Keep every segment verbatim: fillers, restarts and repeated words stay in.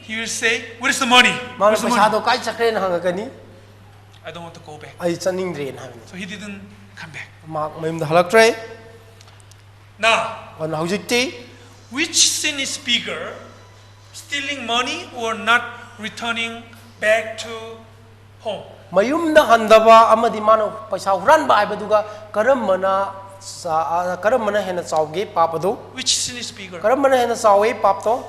He will say, "Where is the money? ꯃꯥꯅ Where's the money?" ꯄꯩꯁꯥꯗꯣ ꯀꯥꯏ ꯆꯠꯈ꯭ꯔꯦꯅ ꯍꯪꯉꯛꯀꯅꯤ꯫ "I don't want to go back." ꯑꯩ ꯆꯠꯅꯤꯡꯗ꯭ꯔꯦꯅ ꯍꯥꯏꯕꯅꯤ꯫ So he didn't come back. ꯃꯍꯥꯛ ꯃꯌꯨꯝꯗ ꯍꯜꯂꯛꯇ꯭ꯔꯦ꯫ Now, ꯑꯗꯨꯅ ꯍꯧꯖꯤꯛꯇꯤ which sin is bigger, stealing money or not returning back to home? ꯃꯌꯨꯝꯗ ꯍꯟꯗꯕ ꯑꯃꯗꯤ ꯃꯥꯅ ꯄꯩꯁꯥ ꯍꯨꯔꯥꯟꯕ ꯍꯥꯏꯕꯗꯨꯒ ꯀꯔꯝꯕꯅ ꯆꯥ- ꯀꯔꯝꯕꯅ ꯍꯦꯟꯅ ꯆꯥꯎꯒꯦ ꯄꯥꯞ ꯑꯗꯨ? Which sin is bigger? ꯀꯔꯝꯕꯅ ꯍꯦꯟꯅ ꯆꯥꯎꯋꯤ ꯄꯥꯞꯇꯣ?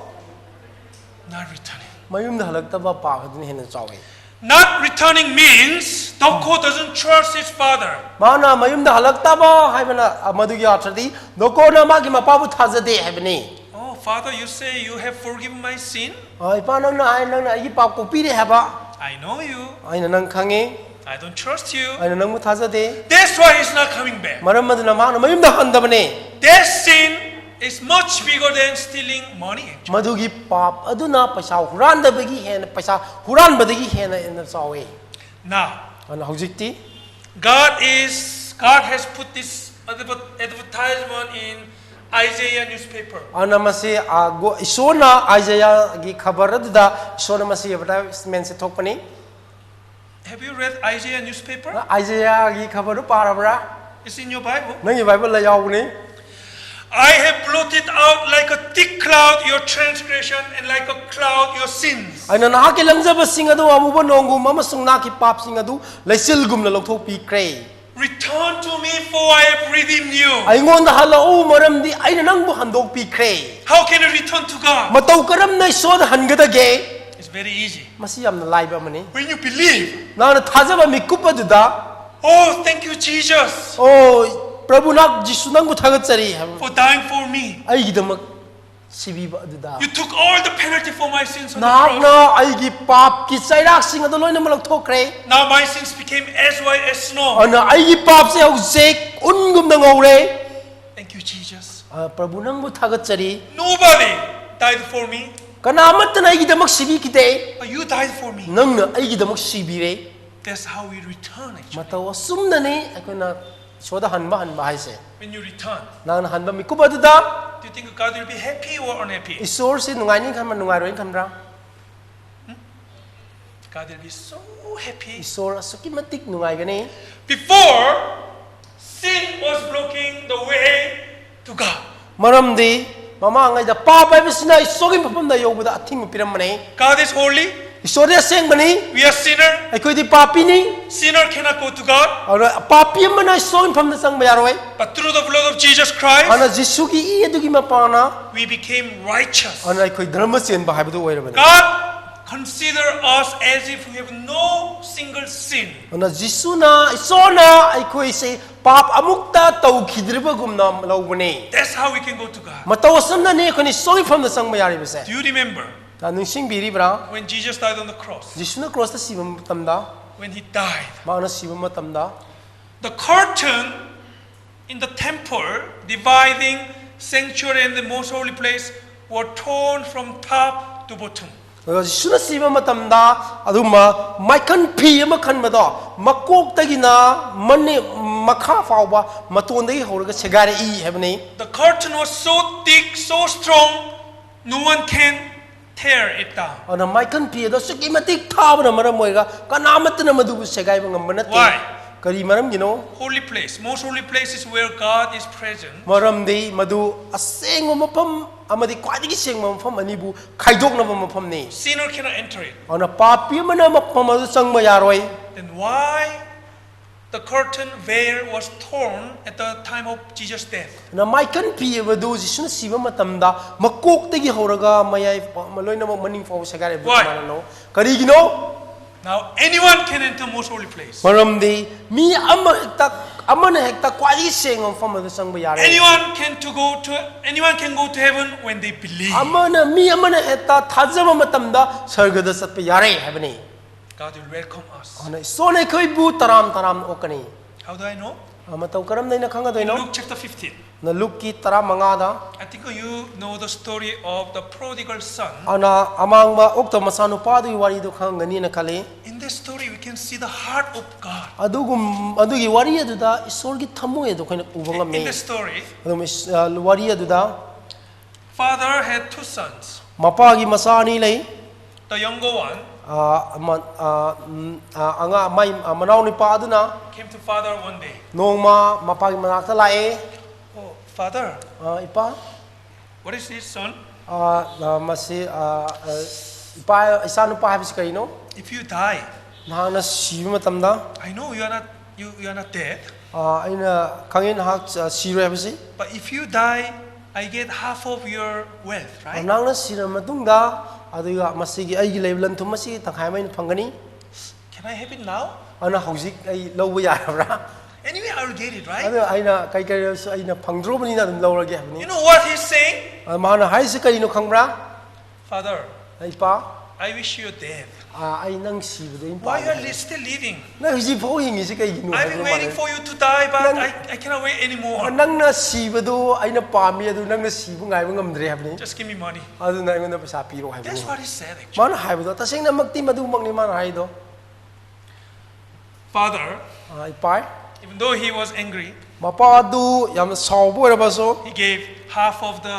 Not returning. ꯃꯌꯨꯝꯗ ꯍꯜꯂꯛꯇꯕ ꯄꯥꯞ ꯑꯗꯨꯅ ꯍꯦꯟꯅ ꯆꯥꯎꯋꯤ꯫ Not returning means Doko doesn't trust his father. ꯃꯥꯅ ꯃꯌꯨꯝꯗ ꯍꯜꯂꯛꯇꯕ ꯍꯥꯏꯕꯅ ꯃꯗꯨꯒꯤ ꯑꯥꯔꯊꯗꯤ ꯗꯣꯀꯣꯅ ꯃꯥꯒꯤ ꯃꯄꯥꯕꯨ ꯊꯥꯖꯗꯦ ꯍꯥꯏꯕꯅꯤ꯫ "Oh, Father, you say you have forgiven my sin. ꯑ, ꯏꯄꯥ, ꯅꯪꯅ ꯍꯥꯏ, ꯅꯪꯅ ꯑꯩꯒꯤ ꯄꯥꯞ ꯀꯣꯛꯄꯤꯔꯦ ꯍꯥꯏꯕ꯫ I know you. ꯑꯩꯅ ꯅꯪ ꯈꯪꯉꯤ꯫ I don't trust you." ꯑꯩꯅ ꯅꯪꯕꯨ ꯊꯥꯖꯗꯦ꯫ That's why he's not coming back. ꯃꯔꯝ ꯑꯗꯨꯅ ꯃꯥꯅ ꯃꯌꯨꯝꯗ ꯍꯟꯗꯕꯅꯤ꯫ That sin is much bigger than stealing money. ꯃꯗꯨꯒꯤ ꯄꯥꯞ ꯑꯗꯨꯅ ꯄꯩꯁꯥ ꯍꯨꯔꯥꯟꯗꯕꯒꯤ ꯍꯦꯟꯅ, ꯄꯩꯁꯥ ꯍꯨꯔꯥꯟꯕꯗꯒꯤ ꯍꯦꯟꯅ ꯍꯦꯟꯅ ꯆꯥꯎꯋꯤ꯫ Now, ꯑꯗꯨꯅ ꯍꯧꯖꯤꯛꯇꯤ God is God has put this adver- advertisement in Isaiah newspaper. ꯑꯗꯨꯅ ꯃꯁꯤ, ꯑ, ꯒꯣ- ꯏꯁꯣꯔꯅ ꯑꯥꯏꯖꯌꯥꯒꯤ ꯈꯕꯔ ꯑꯗꯨꯗ ꯏꯁꯣꯔꯅ ꯃꯁꯤ ꯑꯦꯗꯚꯔꯇꯥꯏꯖꯃꯦꯟꯁꯦ ꯊꯣꯛꯄꯅꯤ꯫ Have you read Isaiah newspaper? ꯑꯥꯏꯖꯌꯥꯒꯤ ꯈꯕꯔꯗꯨ ꯄꯥꯔꯕ꯭ꯔꯥ? It's in your Bible. ꯅꯪꯒꯤ ꯕꯥꯏꯕꯜꯗ ꯌꯥꯎꯕꯅꯤ꯫ "I have blotted out like a thick cloud your transgression and like a cloud your sins." ꯑꯩꯅ ꯅꯍꯥꯛꯀꯤ ꯂꯪꯖꯕꯁꯤꯡ ꯑꯗꯨ ꯑꯃꯨꯕ ꯅꯣꯡꯒꯨꯝ ꯑꯃꯁꯨꯡ ꯅꯍꯥꯛꯀꯤ ꯄꯥꯞꯁꯤꯡ ꯑꯗꯨ ꯂꯩꯆꯤꯜꯒꯨꯝꯅ ꯂꯧꯊꯣꯛꯄꯤꯈ꯭ꯔꯦ꯫ "Return to me, for I have redeemed you." ꯑꯩꯉꯣꯟꯗ ꯍꯜꯂꯛꯎ, ꯃꯔꯝꯗꯤ ꯑꯩꯅ ꯅꯪꯕꯨ ꯍꯟꯗꯣꯛꯄꯤꯈ꯭ꯔꯦ꯫ How can you return to God? ꯃꯇꯧ ꯀꯔꯝꯅ ꯏꯁꯣꯔꯗ ꯍꯟꯒꯗꯒꯦ? It's very easy. ꯃꯁꯤ ꯌꯥꯝꯅ ꯂꯥꯏꯕ ꯑꯃꯅꯤ꯫ When you believe, ꯅꯍꯥꯛꯅ ꯊꯥꯖꯕ ꯃꯤꯀꯨꯞ ꯑꯗꯨꯗ, "Oh, thank you, Jesus, "ꯑꯣ, ꯄ꯭ꯔꯚꯨ, ꯅꯍꯥꯛ ꯖꯤꯁꯨ, ꯅꯪꯕꯨ ꯊꯥꯒꯠꯆꯔꯤ" ꯍꯥꯏꯕ, for dying for me. "ꯑꯩꯒꯤꯗꯃꯛ ꯁꯤꯕꯤꯕ ꯑꯗꯨꯗ, You took all the penalty for my sins on the cross. ꯅꯍꯥꯛꯅ ꯑꯩꯒꯤ ꯄꯥꯞꯀꯤ ꯆꯩꯔꯥꯛꯁꯤꯡ ꯑꯗꯨ ꯂꯣꯏꯅꯃꯛ ꯂꯧꯊꯣꯛꯈ꯭ꯔꯦ꯫ Now my sins became as white as snow." ꯑꯗꯨꯅ ꯑꯩꯒꯤ ꯄꯥꯞꯁꯦ ꯍꯧꯖꯤꯛ ꯎꯟꯒꯨꯝꯅ ꯉꯧꯔꯦ꯫ Thank you, Jesus. ꯑ, ꯄ꯭ꯔꯚꯨ, ꯅꯪꯕꯨ ꯊꯥꯒꯠꯆꯔꯤ꯫ Nobody died for me, ꯀꯅꯥ ꯑꯃꯠꯇꯅ ꯑꯩꯒꯤꯗꯃꯛ ꯁꯤꯕꯤꯈꯤꯗꯦ꯫ but you died for me. ꯅꯪꯅ ꯑꯩꯒꯤꯗꯃꯛ ꯁꯤꯕꯤꯔꯦ꯫ That's how we return, actually. ꯃꯇꯧ ꯑꯁꯨꯝꯅꯅꯤ ꯑꯩꯈꯣꯏꯅ ꯏꯁꯣꯔꯗ ꯍꯟꯕ ꯍꯟꯕ ꯍꯥꯏꯁꯦ꯫ When you return, ꯅꯪꯅ ꯍꯟꯕ ꯃꯤꯀꯨꯞ ꯑꯗꯨꯗ do you think God will be happy or unhappy? ꯏꯁꯣꯔꯁꯤ ꯅꯨꯡꯉꯥꯏꯅꯤ ꯈꯟꯕ꯭ꯔꯥ, ꯅꯨꯡꯉꯥꯏꯔꯣꯏꯅ ꯈꯟꯕ꯭ꯔꯥ? God will be so happy. ꯏꯁꯣꯔ ꯑꯁꯨꯛꯀꯤ ꯃꯇꯤꯛ ꯅꯨꯡꯉꯥꯏꯒꯅꯤ. Before, sin was blocking the way to God. ꯃꯔꯝꯗꯤ ꯃꯃꯥꯡꯉꯩꯗ ꯄꯥꯞ ꯍꯥꯏꯕꯁꯤꯅ ꯏꯁꯣꯔꯒꯤ ꯃꯐꯝꯗ ꯌꯧꯕꯗ ꯑꯊꯤꯡꯕ ꯄꯤꯔꯝꯕꯅꯤ. God is holy. ꯏꯁꯣꯔꯗꯤ ꯑꯁꯦꯡꯕꯅꯤ. We are sinner. ꯑꯩꯈꯣꯏꯗꯤ ꯄꯥꯄꯤꯅꯤ. Sinner cannot go to God. ꯑꯗꯨꯅ ꯄꯥꯄꯤ ꯑꯃꯅ ꯏꯁꯣꯔꯒꯤ ꯃꯐꯝꯗ ꯆꯪꯕ ꯌꯥꯔꯣꯏ. But through the blood of Jesus Christ, ꯑꯗꯨꯅ ꯖꯤꯁꯨꯒꯤ ꯏ ꯑꯗꯨꯒꯤ ꯃꯄꯥꯅ we became righteous. ꯑꯗꯨꯅ ꯑꯩꯈꯣꯏ ꯙꯔꯃ ꯆꯦꯟꯕ ꯍꯥꯏꯕꯗꯨ ꯑꯣꯏꯔꯕꯅꯤ. God consider us as if we have no single sin. ꯑꯗꯨꯅ ꯖꯤꯁꯨꯅ, ꯏꯁꯣꯔꯅ ꯑꯩꯈꯣꯏꯁꯦ ꯄꯥꯞ ꯑꯃꯨꯛꯇ ꯇꯧꯈꯤꯗ꯭ꯔꯤꯕꯒꯨꯝꯅ ꯂꯧꯕꯅꯤ. That's how we can go to God. ꯃꯇꯧ ꯑꯁꯨꯝꯅꯅꯤ ꯑꯩꯈꯣꯏꯅ ꯏꯁꯣꯔꯒꯤ ꯃꯐꯝꯗ ꯆꯪꯕ ꯌꯥꯔꯤꯕꯁꯦ. Do you remember ꯅꯪ ꯅꯤꯡꯁꯤꯡꯕꯤꯔꯤꯕ꯭ꯔꯥ? When Jesus died on the cross? ꯖꯤꯁꯨꯅ ꯀ꯭ꯔꯣꯁꯇ ꯁꯤꯕ ꯃꯇꯝꯗ, When he died, ꯃꯍꯥꯛꯅ ꯁꯤꯕ ꯃꯇꯝꯗ, the curtain in the temple dividing sanctuary and the most holy place were torn from top to bottom. ꯑꯗꯨꯒ ꯖꯤꯁꯨꯅ ꯁꯤꯕ ꯃꯇꯝꯗ ꯑꯗꯨꯒꯨꯝꯕ ꯃꯥꯏꯀꯟ ꯐꯤ ꯑꯃ ꯈꯟꯕꯗꯣ ꯃꯀꯣꯛꯇꯒꯤꯅ ꯃꯅꯦ ꯃꯈꯥ ꯐꯥꯎꯕ ꯃꯇꯣꯟꯗꯒꯤ ꯍꯧꯔꯒ ꯁꯦꯒꯥꯏꯔꯛꯏ ꯍꯥꯏꯕꯅꯤ. The curtain was so thick, so strong, no one can tear it down. ꯑꯗꯨꯅ ꯃꯥꯏꯀꯟ ꯐꯤ ꯑꯗꯣ ꯑꯁꯨꯛꯀꯤ ꯃꯇꯤꯛ ꯊꯥꯕꯅ ꯃꯔꯝ ꯑꯣꯏꯔꯒ ꯀꯅꯥꯃꯠꯇꯅ ꯃꯗꯨꯕꯨ ꯁꯦꯒꯥꯏꯕ ꯉꯝꯕ ꯅꯠꯇꯦ. Why? ꯀꯔꯤ ꯃꯔꯝꯒꯤꯅꯣ? Holy place. Most holy place is where God is present. ꯃꯔꯝꯗꯤ ꯃꯗꯨ ꯑꯁꯦꯡꯕ ꯃꯐꯝ ꯑꯃꯗꯤ ꯈ꯭ꯋꯥꯏꯗꯒꯤ ꯁꯦꯡꯕ ꯃꯐꯝ ꯑꯅꯤꯕꯨ ꯈꯥꯏꯗꯣꯛꯅꯕ ꯃꯐꯝꯅꯤ. Sinner cannot enter it. ꯑꯗꯨꯅ ꯄꯥꯄꯤ ꯑꯃꯅ ꯃꯐꯝ ꯑꯗꯨ ꯆꯪꯕ ꯌꯥꯔꯣꯏ. Then why the curtain veil was torn at the time of Jesus' death? ꯑꯗꯨꯅ ꯃꯥꯏꯀꯟ ꯐꯤ ꯍꯥꯏꯕꯗꯨ ꯖꯤꯁꯨꯅ ꯁꯤꯕ ꯃꯇꯝꯗ ꯃꯀꯣꯛꯇꯒꯤ ꯍꯧꯔꯒ ꯃꯌꯥꯏ ꯐꯥꯎ, ꯂꯣꯏꯅꯃꯛ ꯃꯅꯤꯡ ꯐꯥꯎꯕ ꯁꯦꯒꯥꯏꯔꯛꯏꯕ Why? ꯀꯃꯥꯏꯅꯅꯣ? ꯀꯔꯤꯒꯤꯅꯣ? Now anyone can enter most holy place. ꯃꯔꯝꯗꯤ ꯃꯤ ꯑꯃ ꯍꯦꯛꯇ ꯑꯃꯅ ꯍꯦꯛꯇ ꯈ꯭ꯋꯥꯏꯗꯒꯤ ꯁꯦꯡꯕ ꯃꯐꯝ ꯑꯗꯨ ꯆꯪꯕ ꯌꯥꯔꯦ. Anyone can to go to anyone can go to heaven when they believe. ꯑꯃꯅ ꯃꯤ ꯑꯃꯅ ꯍꯦꯛꯇ ꯊꯥꯖꯕ ꯃꯇꯝꯗ ꯁꯔꯒꯗ ꯆꯠꯄ ꯌꯥꯔꯦ ꯍꯥꯏꯕꯅꯤ. God will welcome us. ꯑꯗꯨꯅ ꯏꯁꯣꯔꯅ ꯑꯩꯈꯣꯏꯕꯨ ꯇꯔꯥꯝ ꯇꯔꯥꯝꯅ ꯑꯣꯛꯀꯅꯤ. How do I know? ꯃꯇꯧ ꯀꯔꯝꯅ ꯑꯩꯅ In ꯈꯪꯒꯗꯣꯏꯅꯣ? Luke chapter fifteen. ꯅ ꯂꯨꯛꯀꯤ ꯇꯔꯥꯃꯉꯥꯗ. I think you know the story of the prodigal son. ꯑꯗꯨꯅ ꯑꯃꯥꯡꯕ ꯑꯣꯛꯇ ꯃꯆꯥꯅꯨꯄꯥꯗꯨꯒꯤ ꯋꯥꯔꯤꯗꯨ ꯈꯪꯒꯅꯤꯅ ꯈꯜꯂꯤ. In this story, we can see the heart of God. ꯑꯗꯨꯒꯨꯝ ꯑꯗꯨꯒꯤ ꯋꯥꯔꯤ ꯑꯗꯨꯗ ꯏꯁꯣꯔꯒꯤ ꯊꯃꯣꯏ ꯑꯗꯨ ꯑꯩꯈꯣꯏꯅ ꯎꯕ ꯉꯝꯃꯤ. In this story, ꯑꯗꯨꯝ ꯏꯁ- ꯑ, ꯋꯥꯔꯤ ꯑꯗꯨꯗ father had two sons. ꯃꯄꯥꯒꯤ ꯃꯆꯥ ꯑꯅꯤ ꯂꯩ. The younger one, ꯑ, ꯑꯃ, ꯑ, ꯎꯝ, ꯑ, ꯑꯉꯥꯡ, ꯃꯥꯏ, ꯑ, ꯃꯅꯥꯎ ꯅꯨꯄꯥ ꯑꯗꯨꯅ came to father one day. ꯅꯣꯡꯃ ꯃꯄꯥꯒꯤ ꯃꯅꯥꯛꯇ ꯂꯥꯛꯑꯦ꯫ Oh, father, ꯑ, ꯏꯄꯥ, what is this, son? ꯑ, ꯑ, ꯃꯁꯤ, ꯑ, ꯑ, ꯏꯄꯥ, ꯏꯆꯥ ꯅꯨꯄꯥ ꯍꯥꯏꯕꯁꯤ ꯀꯔꯤꯅꯣ? If you die, ꯅꯍꯥꯛꯅ ꯁꯤꯕ ꯃꯇꯝꯗ, I know you are not, you, you are not dead. ꯑ, ꯑꯩꯅ ꯈꯪꯉꯤ ꯅꯍꯥꯛ, ꯑ, ꯁꯤꯔꯣꯏ ꯍꯥꯏꯕꯁꯤ꯫ But if you die, I get half of your wealth, right? ꯅꯍꯥꯛꯅ ꯁꯤꯔꯕ ꯃꯇꯨꯡꯗ, ꯑꯗꯨꯒ ꯃꯁꯤꯒꯤ ꯑꯩꯒꯤ ꯂꯩꯕ ꯂꯟ ꯊꯨꯝ ꯑꯁꯤꯒꯤ ꯇꯪꯈꯥꯏ ꯑꯃ ꯑꯩꯅ ꯐꯪꯒꯅꯤ꯫ Can I have it now? ꯑꯗꯨꯅ ꯍꯧꯖꯤꯛ ꯑꯩ ꯂꯧꯕ ꯌꯥꯔꯕ꯭ꯔꯥ? Anyway, I will get it, right? ꯑꯗꯨ ꯑꯩꯅ ꯀꯩ ꯀꯩ ꯑꯣꯏꯔꯁꯨ ꯑꯩꯅ ꯐꯪꯗ꯭ꯔꯨꯕꯅꯤꯅ ꯑꯗꯨꯝ ꯂꯧꯔꯒꯦ ꯍꯥꯏꯕꯅꯤ꯫ You know what he's saying? ꯑꯗꯨ ꯃꯥꯅ ꯍꯥꯏꯔꯤꯁꯤ ꯀꯔꯤꯅꯣ ꯈꯪꯕ꯭ꯔꯥ? Father, "ꯏꯄꯥ, I wish you dead. ꯑꯥ, ꯑꯩ ꯅꯪ ꯁꯤꯕꯗꯣ ꯑꯩꯅ ꯄꯥꯝꯃꯤ ꯍꯥꯏꯕ꯫ Why you are still living? ꯅꯪ ꯍꯧꯖꯤꯛ ꯐꯥꯎ ꯍꯤꯡꯉꯤꯁꯤ ꯀꯩꯒꯤꯅꯣ?" I've been ꯍꯥꯏꯕ waiting ꯃꯥꯅ꯫ For you to die, but ꯅꯪ I, I cannot wait anymore. ꯅꯪꯅ ꯁꯤꯕꯗꯣ ꯑꯩꯅ ꯄꯥꯝꯃꯤ, ꯑꯗꯨ ꯅꯪꯅ ꯁꯤꯕ ꯉꯥꯏꯕ ꯉꯝꯗ꯭ꯔꯦ ꯍꯥꯏꯕꯅꯤ꯫ Just give me money. ꯑꯗꯨꯅ ꯑꯩꯉꯣꯟꯗ ꯄꯩꯁꯥ ꯄꯤꯔꯣ ꯍꯥꯏꯕꯅꯤ꯫ That's what he said, actually. ꯃꯥꯅ ꯍꯥꯏꯕꯗꯣ ꯇꯁꯦꯡꯅꯃꯛꯇꯤ ꯃꯗꯨꯃꯛꯅꯤ ꯃꯥꯅ ꯍꯥꯏꯗꯣ꯫ Father, ꯑꯥ, ꯏꯄꯥ, even though he was angry, ꯃꯄꯥꯗꯨ ꯌꯥꯝꯅ ꯁꯥꯎꯕ ꯑꯣꯏꯔꯕꯁꯨ, he gave half of the,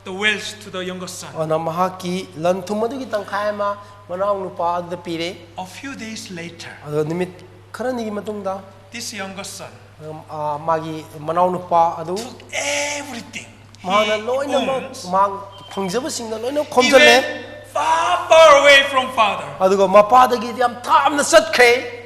the wealth to the younger son. ꯑꯗꯨꯅ ꯃꯍꯥꯛꯀꯤ ꯂꯟ ꯊꯨꯝ ꯑꯗꯨꯒꯤ ꯇꯪꯈꯥꯏ ꯑꯃ ꯃꯅꯥꯎ ꯅꯨꯄꯥ ꯑꯗꯨꯗ ꯄꯤꯔꯦ꯫ A few days later, ꯑꯗꯣ ꯅꯨꯃꯤꯠ ꯈꯔꯅꯤꯒꯤ ꯃꯇꯨꯡꯗ, this younger son, ꯑꯗꯨꯝ, ꯑꯥ, ꯃꯥꯒꯤ ꯃꯅꯥꯎ ꯅꯨꯄꯥ ꯑꯗꯨ, took everything ꯃꯍꯥꯛꯅ he ꯂꯣꯏꯅꯃꯛ owns, ꯃꯍꯥꯛ ꯐꯪꯖꯕꯁꯤꯡꯗꯣ ꯂꯣꯏꯅꯃꯛ he ꯈꯣꯝꯖꯤꯜꯂꯦ꯫ Went far, far away from father. ꯑꯗꯨꯒ ꯃꯄꯥꯗꯒꯤꯗꯤ ꯌꯥꯝ ꯊꯥꯞꯅ ꯆꯠꯈ꯭ꯔꯦ꯫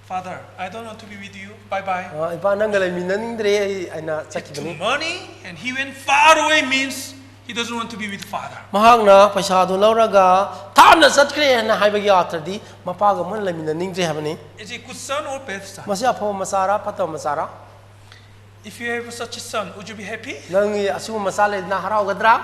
Father, I don't want to be with you. Bye bye. ꯑ, "ꯏꯄꯥ, ꯅꯪꯒ ꯂꯩꯃꯤꯟꯅꯅꯤꯡꯗ꯭ꯔꯦ ꯑꯩ," ꯍꯥꯏꯅ ꯆꯠꯈꯤꯕꯅꯤ꯫ He took money and he went far away means he doesn't want to be with father. ꯃꯍꯥꯛꯅ ꯄꯩꯁꯥꯗꯨ ꯂꯧꯔꯒ ꯊꯥꯞꯅ ꯆꯠꯈ꯭ꯔꯦ ꯍꯥꯏꯅ ꯍꯥꯏꯕꯒꯤ ꯑꯥꯔꯊꯗꯤ ꯃꯄꯥꯒ ꯑꯃꯨꯛ ꯍꯟꯅ ꯂꯩꯃꯤꯟꯅꯅꯤꯡꯗ꯭ꯔꯦ ꯍꯥꯏꯕꯅꯤ꯫ Is he good son or bad son? ꯃꯁꯤ ꯑꯐꯕ ꯃꯆꯥꯔꯥ, ꯐꯠꯇꯕ ꯃꯆꯥꯔꯥ? If you have such a son, would you be happy? ꯅꯪꯒꯤ ꯑꯁꯤꯒꯨꯝꯕ ꯃꯆꯥ ꯂꯩꯗꯅ ꯍꯔꯥꯎꯒꯗ꯭ꯔꯥ?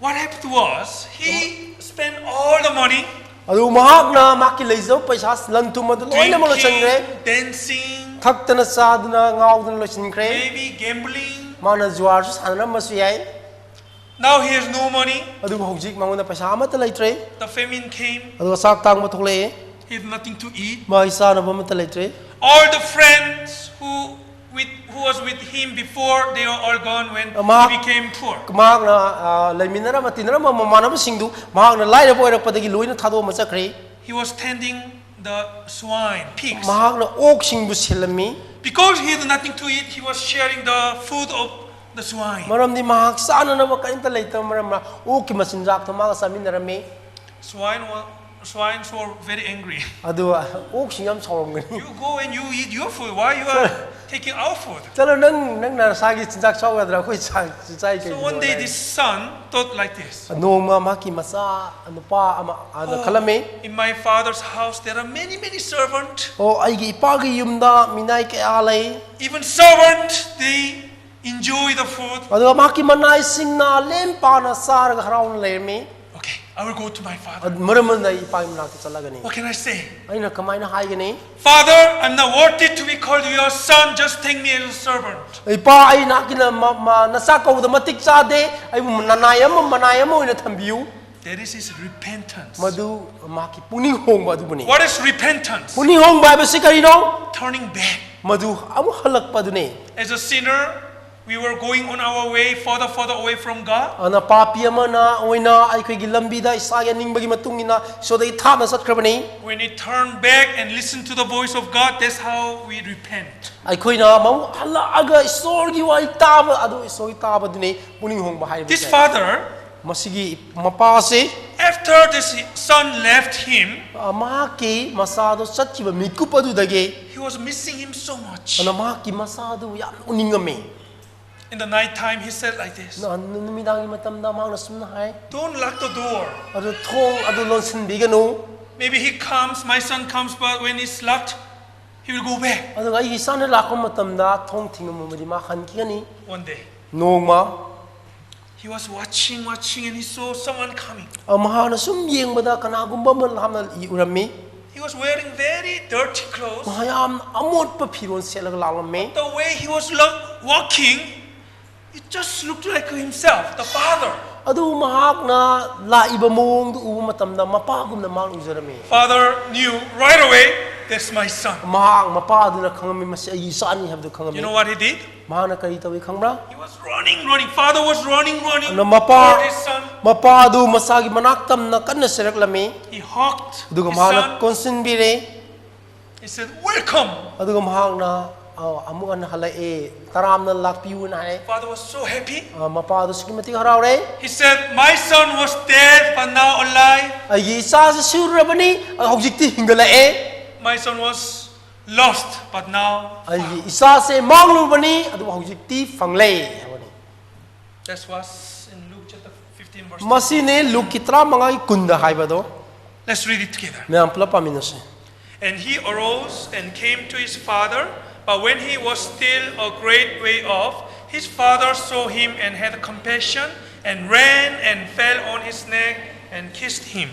What happened was, he spent all the money ꯑꯗꯨ ꯃꯍꯥꯛꯅ ꯃꯍꯥꯛꯀꯤ ꯂꯩꯖꯕ ꯄꯩꯁꯥ, ꯂꯟ ꯊꯨꯝ ꯑꯗꯨ ꯂꯣꯏꯅꯃꯛ ꯂꯣꯏꯁꯤꯟꯈ꯭ꯔꯦ꯫ Drinking, dancing, ꯊꯛꯇꯅ ꯆꯥꯗꯨꯅ ꯉꯥꯎꯗꯨꯅ ꯂꯣꯏꯁꯤꯟꯈ꯭ꯔꯦ꯫ Maybe gambling. ꯃꯥꯅ ꯖꯨꯋꯥꯔꯁꯨ ꯁꯥꯟꯅꯔꯝꯕꯁꯨ ꯌꯥꯏ꯫ Now he has no money. ꯑꯗꯨꯕꯨ ꯍꯧꯖꯤꯛ ꯃꯉꯣꯟꯗ ꯄꯩꯁꯥ ꯑꯃꯠꯇ ꯂꯩꯇ꯭ꯔꯦ꯫ The famine came. ꯑꯗꯨꯒ ꯆꯥꯛ ꯇꯥꯡꯕ ꯊꯣꯛꯂꯛꯑꯦ꯫ He had nothing to eat. ꯃꯥꯒꯤ ꯆꯥꯅꯕ ꯑꯃꯠꯇ ꯂꯩꯇ꯭ꯔꯦ꯫ All the friends who with, who was with him before they were all gone when Ama- he became poor. ꯃꯍꯥꯛꯅ ꯑ, ꯂꯩꯃꯤꯟꯅꯔꯝꯕ ꯇꯤꯟꯅꯔꯝꯕ ꯃꯃꯥꯟꯅꯕꯁꯤꯡꯗꯨ ꯃꯍꯥꯛꯅ ꯂꯥꯏꯔꯕ ꯑꯣꯏꯔꯛꯄꯗꯒꯤ ꯂꯣꯏꯅ ꯊꯥꯗꯣꯛꯑꯃ ꯆꯠꯈ꯭ꯔꯦ. He was tending the swine, pigs. ꯃꯍꯥꯛꯅ ꯑꯣꯛꯁꯤꯡꯕꯨ ꯁꯦꯜꯂꯝꯃꯤ. Because he had nothing to eat, he was sharing the food of the swine. ꯃꯔꯝꯗꯤ ꯃꯍꯥꯛ ꯆꯥꯅꯅꯕ ꯀꯔꯤꯝꯇ ꯂꯩꯇꯕ ꯃꯔꯝꯅ ꯑꯣꯛꯀꯤ ꯃꯆꯤꯟꯖꯥꯛꯇꯣ ꯃꯥꯒ ꯆꯥꯃꯤꯟꯅꯔꯝꯃꯤ. Swine were, swines were very angry. ꯑꯗꯨꯒ ꯑꯣꯛꯁꯤꯡ ꯌꯥꯝ ꯁꯥꯎꯔꯝꯒꯅꯤ. You go and you eat your food. Why you are taking our food? ꯆꯠꯂꯣ, ꯅꯪ ꯅꯪ ꯅꯁꯥꯒꯤ ꯆꯤꯟꯖꯥꯛ ꯆꯥꯎꯒꯗ꯭ꯔꯥ? ꯑꯩꯈꯣꯏ ꯆꯥꯛ ꯆꯥꯏ So ꯀꯩꯅꯣ one day high. This son thought like this. ꯅꯣꯡꯃ ꯃꯍꯥꯛꯀꯤ ꯃꯆꯥ ꯅꯨꯄꯥ ꯑꯃ ꯑꯗ "Oh, ꯈꯜꯂꯝꯃꯤ. In my father's house, there are many, many servants. ꯑꯣ, ꯑꯩꯒꯤ ꯏꯄꯥꯒꯤ ꯌꯨꯝꯗ ꯃꯤꯅꯥꯏ ꯀꯌꯥ ꯂꯩ. Even servants, they enjoy the food. ꯑꯗꯨꯒ ꯃꯍꯥꯛꯀꯤ ꯃꯅꯥꯏꯁꯤꯡꯅ ꯂꯦꯝ ꯄꯥꯅ ꯆꯥꯔꯒ ꯍꯔꯥꯎꯅ ꯂꯩꯔꯝꯃꯤ. Okay, I will go to my father. ꯑꯗꯨ ꯃꯔꯝ ꯑꯗꯨꯅ ꯑꯩ ꯏꯄꯥꯒꯤ ꯃꯅꯥꯛꯇ ꯆꯠꯂꯒꯅꯤ. What can I say? ꯑꯩꯅ ꯀꯃꯥꯏꯅ ꯍꯥꯏꯒꯅꯤ? Father, I'm not worthy to be called your son. Just take me as a servant. ꯏꯄꯥ, ꯑꯩ ꯅꯍꯥꯛꯀꯤꯅ ꯃ- ꯃ- ꯅꯆꯥ ꯀꯧꯕꯗ ꯃꯇꯤꯛ ꯆꯥꯗꯦ. ꯑꯩꯕꯨ ꯅꯅꯥꯏ ꯑꯃ, ꯃꯅꯥꯏ ꯑꯃ ꯑꯣꯏꯅ ꯊꯝꯕꯤꯌꯨ. That is his repentance. ꯃꯗꯨ ꯃꯍꯥꯛꯀꯤ ꯄꯨꯛꯅꯤꯡ ꯍꯣꯡꯕ ꯑꯗꯨꯕꯨꯅꯤ. What is repentance? ꯄꯨꯛꯅꯤꯡ ꯍꯣꯡꯕ ꯍꯥꯏꯕꯁꯤ ꯀꯔꯤꯅꯣ? Turning back. ꯃꯗꯨ ꯑꯃꯨꯛ ꯍꯜꯂꯛꯄ ꯑꯗꯨꯅꯤ. As a sinner, we were going on our way further, further away from God. ꯑꯗꯨꯅ ꯄꯥꯄꯤ ꯑꯃꯅ ꯑꯣꯏꯅ ꯑꯩꯈꯣꯏꯒꯤ ꯂꯝꯕꯤꯗ ꯏꯁꯥꯒꯤ ꯑꯅꯤꯡꯕꯒꯤ ꯃꯇꯨꯡ ꯏꯟꯅ ꯏꯁꯣꯔꯗꯒꯤ ꯊꯥꯞꯅ ꯆꯠꯈ꯭ꯔꯕꯅꯤ. When we turn back and listen to the voice of God, that's how we repent. ꯑꯩꯈꯣꯏꯅ ꯑꯃꯨꯛ ꯍꯜꯂꯛꯑꯒ ꯏꯁꯣꯔꯒꯤ ꯋꯥꯔꯤ ꯇꯥꯕ ꯑꯗꯨ, ꯏꯁꯣꯔꯒꯤ ꯇꯥꯕꯗꯨꯅꯤ ꯄꯨꯛꯅꯤꯡ ꯍꯣꯡꯕ This ꯍꯥꯏꯕꯁꯦ. father, ꯃꯁꯤꯒꯤ ꯃꯄꯥꯁꯤ, after this son left him, ꯑ, ꯃꯍꯥꯛꯀꯤ ꯃꯆꯥꯗꯣ ꯆꯠꯈꯤꯕ ꯃꯤꯀꯨꯞ ꯑꯗꯨꯗꯒꯤ he was missing him so much. ꯑꯗꯨꯅ ꯃꯍꯥꯛꯀꯤ ꯃꯆꯥꯗꯨ ꯌꯥꯝꯅ ꯎꯅꯤꯡꯉꯝꯃꯤ. In the night time, he said like this, ꯅ- ꯅꯨꯃꯤꯗꯥꯡꯒꯤ ꯃꯇꯝꯗ ꯃꯍꯥꯛꯅ ꯁꯨꯝꯅ ꯍꯥꯏ, "Don't lock the door. "ꯑꯗꯨ ꯊꯣꯡ ꯑꯗꯨ ꯂꯣꯟꯁꯤꯟꯕꯤꯒꯅꯨ꯫ Maybe he comes, my son comes, but when it's locked, he will go back." ꯑꯗꯨꯒ ꯑꯩꯒꯤ ꯏꯆꯥꯅ ꯂꯥꯛꯄ ꯃꯇꯝꯗ ꯊꯣꯡ ꯊꯤꯡꯉꯝꯃꯕꯗꯤ ꯃꯥ ꯍꯟꯈꯤꯒꯅꯤ"꯫ One day, ꯅꯣꯡꯃ he was watching, watching, and he saw someone coming. ꯑ, ꯃꯍꯥꯛꯅ ꯁꯨꯝ ꯌꯦꯡꯕꯗ ꯀꯅꯥꯒꯨꯝꯕ ꯑꯃ ꯂꯥꯞꯅ E- ꯎꯔꯝꯃꯤ꯫ He was wearing very dirty clothes. ꯃꯍꯥꯛ ꯌꯥꯝ ꯑꯃꯣꯠꯄ ꯐꯤꯔꯣꯜ ꯁꯦꯠꯂꯒ ꯂꯥꯛꯂꯝꯃꯤ꯫ The way he was lo- walking, it just looked like himself, the father. ꯑꯗꯨꯕꯨ ꯃꯍꯥꯛꯅ ꯂꯥꯛꯏꯕ ꯃꯑꯣꯡꯗꯨ ꯎꯕ ꯃꯇꯝꯗ ꯃꯄꯥꯒꯨꯝꯅ ꯃꯍꯥꯛ ꯎꯖꯔꯝꯃꯤ꯫ Father knew right away. That's my son. ꯃꯍꯥꯛ ꯃꯄꯥꯗꯨꯅ ꯈꯪꯉꯝꯃꯤ, "ꯃꯁꯤ ꯑꯩꯒꯤ ꯏꯆꯥꯅꯤ" ꯍꯥꯏꯕꯗꯨ You ꯈꯪꯉꯝꯃꯤ꯫ Know what he did? ꯃꯍꯥꯛꯅ ꯀꯔꯤ ꯇꯧꯏ ꯈꯪꯕ꯭ꯔꯥ? He was running, running. Father was running, running ꯑꯗꯨꯅ ꯃꯄꯥ toward his son. ꯃꯄꯥꯗꯨ ꯃꯁꯥꯒꯤ ꯃꯅꯥꯛ ꯇꯝꯅ ꯀꯟꯅ ꯆꯦꯔꯛꯂꯝꯃꯤ꯫ He hugged ꯑꯗꯨꯒ his ꯃꯍꯥꯛꯅ son. ꯀꯣꯟꯁꯤꯟꯕꯤꯔꯦ꯫ He said, "Welcome." ꯑꯗꯨꯒ ꯃꯍꯥꯛꯅ, ꯑ, ꯑꯃꯨꯛ ꯍꯟꯅ ꯍꯜꯂꯛꯑꯦ, "ꯇꯔꯥꯝꯅ ꯂꯥꯛꯄꯤꯌꯨꯅ" ꯍꯥꯏ꯫ Father was so happy. ꯑ, ꯃꯄꯥꯗꯨ ꯑꯁꯨꯛꯀꯤ ꯃꯇꯤꯛ ꯍꯔꯥꯎꯔꯦ꯫ He said, "My son was dead, but now alive. "ꯑꯩꯒꯤ ꯏꯆꯥꯁꯤ ꯁꯤꯔꯨꯔꯕꯅꯤ, ꯑ, ꯍꯧꯖꯤꯛꯇꯤ ꯍꯤꯡꯒꯠꯂꯛꯑꯦ꯫ My son was lost, but now." ꯑꯩꯒꯤ ꯏꯆꯥꯁꯦ ꯃꯥꯡꯂꯨꯕꯅꯤ, ꯑꯗꯨꯕꯨ ꯍꯧꯖꯤꯛꯇꯤ ꯐꯪꯂꯦ" ꯍꯥꯏꯕꯅꯤ꯫ That was in Luke chapter fifteen, verse. ꯃꯁꯤꯅꯤ ꯂꯨꯛꯀꯤ ꯇꯔꯥꯃꯉꯥꯒꯤ ꯀꯨꯟꯗ ꯍꯥꯏꯕꯗꯣ꯫ Let's read it together. ꯃꯌꯥꯝ ꯄꯨꯂꯞ ꯄꯥꯃꯤꯟꯅꯁꯤ꯫ And he arose and came to his father, but when he was still a great way off, his father saw him and had compassion and ran and fell on his neck and kissed him.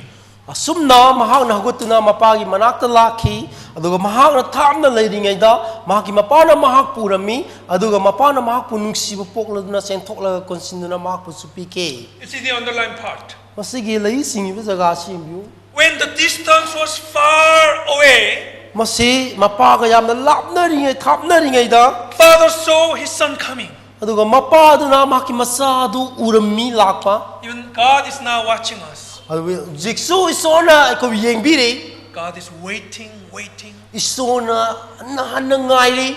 ꯑꯁꯨꯝꯅ ꯃꯍꯥꯛꯅ ꯍꯧꯒꯠꯇꯨꯅ ꯃꯄꯥꯒꯤ ꯃꯅꯥꯛꯇ ꯂꯥꯛꯈꯤ, ꯑꯗꯨꯒ ꯃꯍꯥꯛꯅ ꯊꯥꯞꯅ ꯂꯩꯔꯤꯉꯩꯗ ꯃꯍꯥꯛꯀꯤ ꯃꯄꯥꯅ ꯃꯍꯥꯛꯄꯨ ꯎꯔꯝꯃꯤ, ꯑꯗꯨꯒ ꯃꯄꯥꯅ ꯃꯍꯥꯛꯄꯨ ꯅꯨꯡꯁꯤꯕ ꯄꯣꯛꯂꯗꯨꯅ ꯆꯦꯟꯊꯣꯛꯂꯒ ꯀꯣꯟꯁꯤꯟꯗꯨꯅ ꯃꯍꯥꯛꯄꯨꯁꯨ ꯄꯤꯈꯤ꯫ You see the underlying part. ꯃꯁꯤꯒꯤ ꯂꯩ ꯆꯤꯡꯉꯤꯕ ꯖꯒꯥ ꯑꯁꯤ ꯌꯦꯡꯕꯤꯌꯨ꯫ When the distance was far away, ꯃꯁꯤ ꯃꯄꯥꯒ ꯌꯥꯝꯅ ꯂꯥꯞꯅꯔꯤꯉꯩ, ꯊꯥꯞꯅꯔꯤꯉꯩꯗ father saw his son coming. ꯑꯗꯨꯒ ꯃꯄꯥꯗꯨꯅ ꯃꯍꯥꯛꯀꯤ ꯃꯆꯥꯗꯨ ꯎꯔꯝꯃꯤ, ꯂꯥꯛꯄ꯫ Even God is now watching us. ꯑꯗꯨꯕꯨ ꯍꯧꯖꯤꯛꯁꯨ ꯏꯁꯣꯔꯅ ꯑꯩꯈꯣꯏꯕꯨ ꯌꯦꯡꯕꯤꯔꯤ꯫ God is waiting, waiting. ꯏꯁꯣꯔꯅ ꯍꯟꯅ ꯍꯟꯅ ꯉꯥꯏꯔꯤ꯫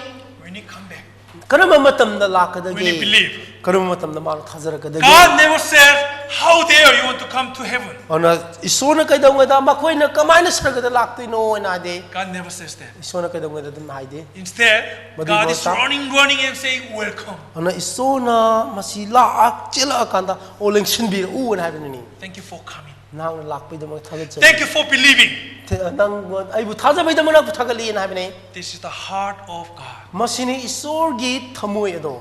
When you come back, ꯀꯔꯝꯕ ꯃꯇꯝꯗ ꯂꯥꯛꯀꯗꯒꯦ? When you believe. ꯀꯔꯝꯕ ꯃꯇꯝꯗ ꯃꯥꯅ ꯊꯥꯖꯔꯛꯀꯗꯒꯦ? God never said, "How dare you want to come to heaven?" ꯑꯗꯨꯅ ꯏꯁꯣꯔꯅ ꯀꯩꯗꯧꯉꯩꯗ "ꯃꯈꯣꯏꯅ ꯀꯃꯥꯏꯅ ꯁꯔꯒꯗ ꯂꯥꯛꯇꯣꯏꯅꯣ?" ꯍꯥꯏꯅ ꯍꯥꯏꯗꯦ꯫ God never says that. ꯏꯁꯣꯔꯅ ꯀꯩꯗꯧꯉꯩꯗ ꯑꯗꯨꯝ ꯍꯥꯏꯗꯦ꯫ Instead, But God he is was running, running and saying, "Welcome." ꯑꯗꯨꯅ ꯏꯁꯣꯔꯅ ꯃꯁꯤ ꯂꯥꯛꯑ ꯆꯦꯜꯂꯛꯑꯀꯥꯟꯗ, "ꯑꯣ, ꯂꯦꯡꯁꯤꯟꯕꯤꯔꯛꯎ" ꯍꯥꯏꯅ ꯍꯥꯏꯕꯅꯤ꯫ Thank you for coming. ꯅꯍꯥꯛꯅ ꯂꯥꯛꯄꯒꯤꯗꯃꯛ ꯊꯥꯒꯠꯆꯔꯤ꯫ Thank you for believing. ꯊ- ꯅꯪ ꯑꯩꯕꯨ ꯊꯥꯖꯕꯒꯤꯗꯃꯛ ꯅꯪꯕꯨ ꯊꯥꯒꯠꯂꯤꯅ ꯍꯥꯏꯕꯅꯤ꯫ This is the heart of God. ꯃꯁꯤꯅꯤ ꯏꯁꯣꯔꯒꯤ ꯊꯃꯣꯏ ꯑꯗꯣ꯫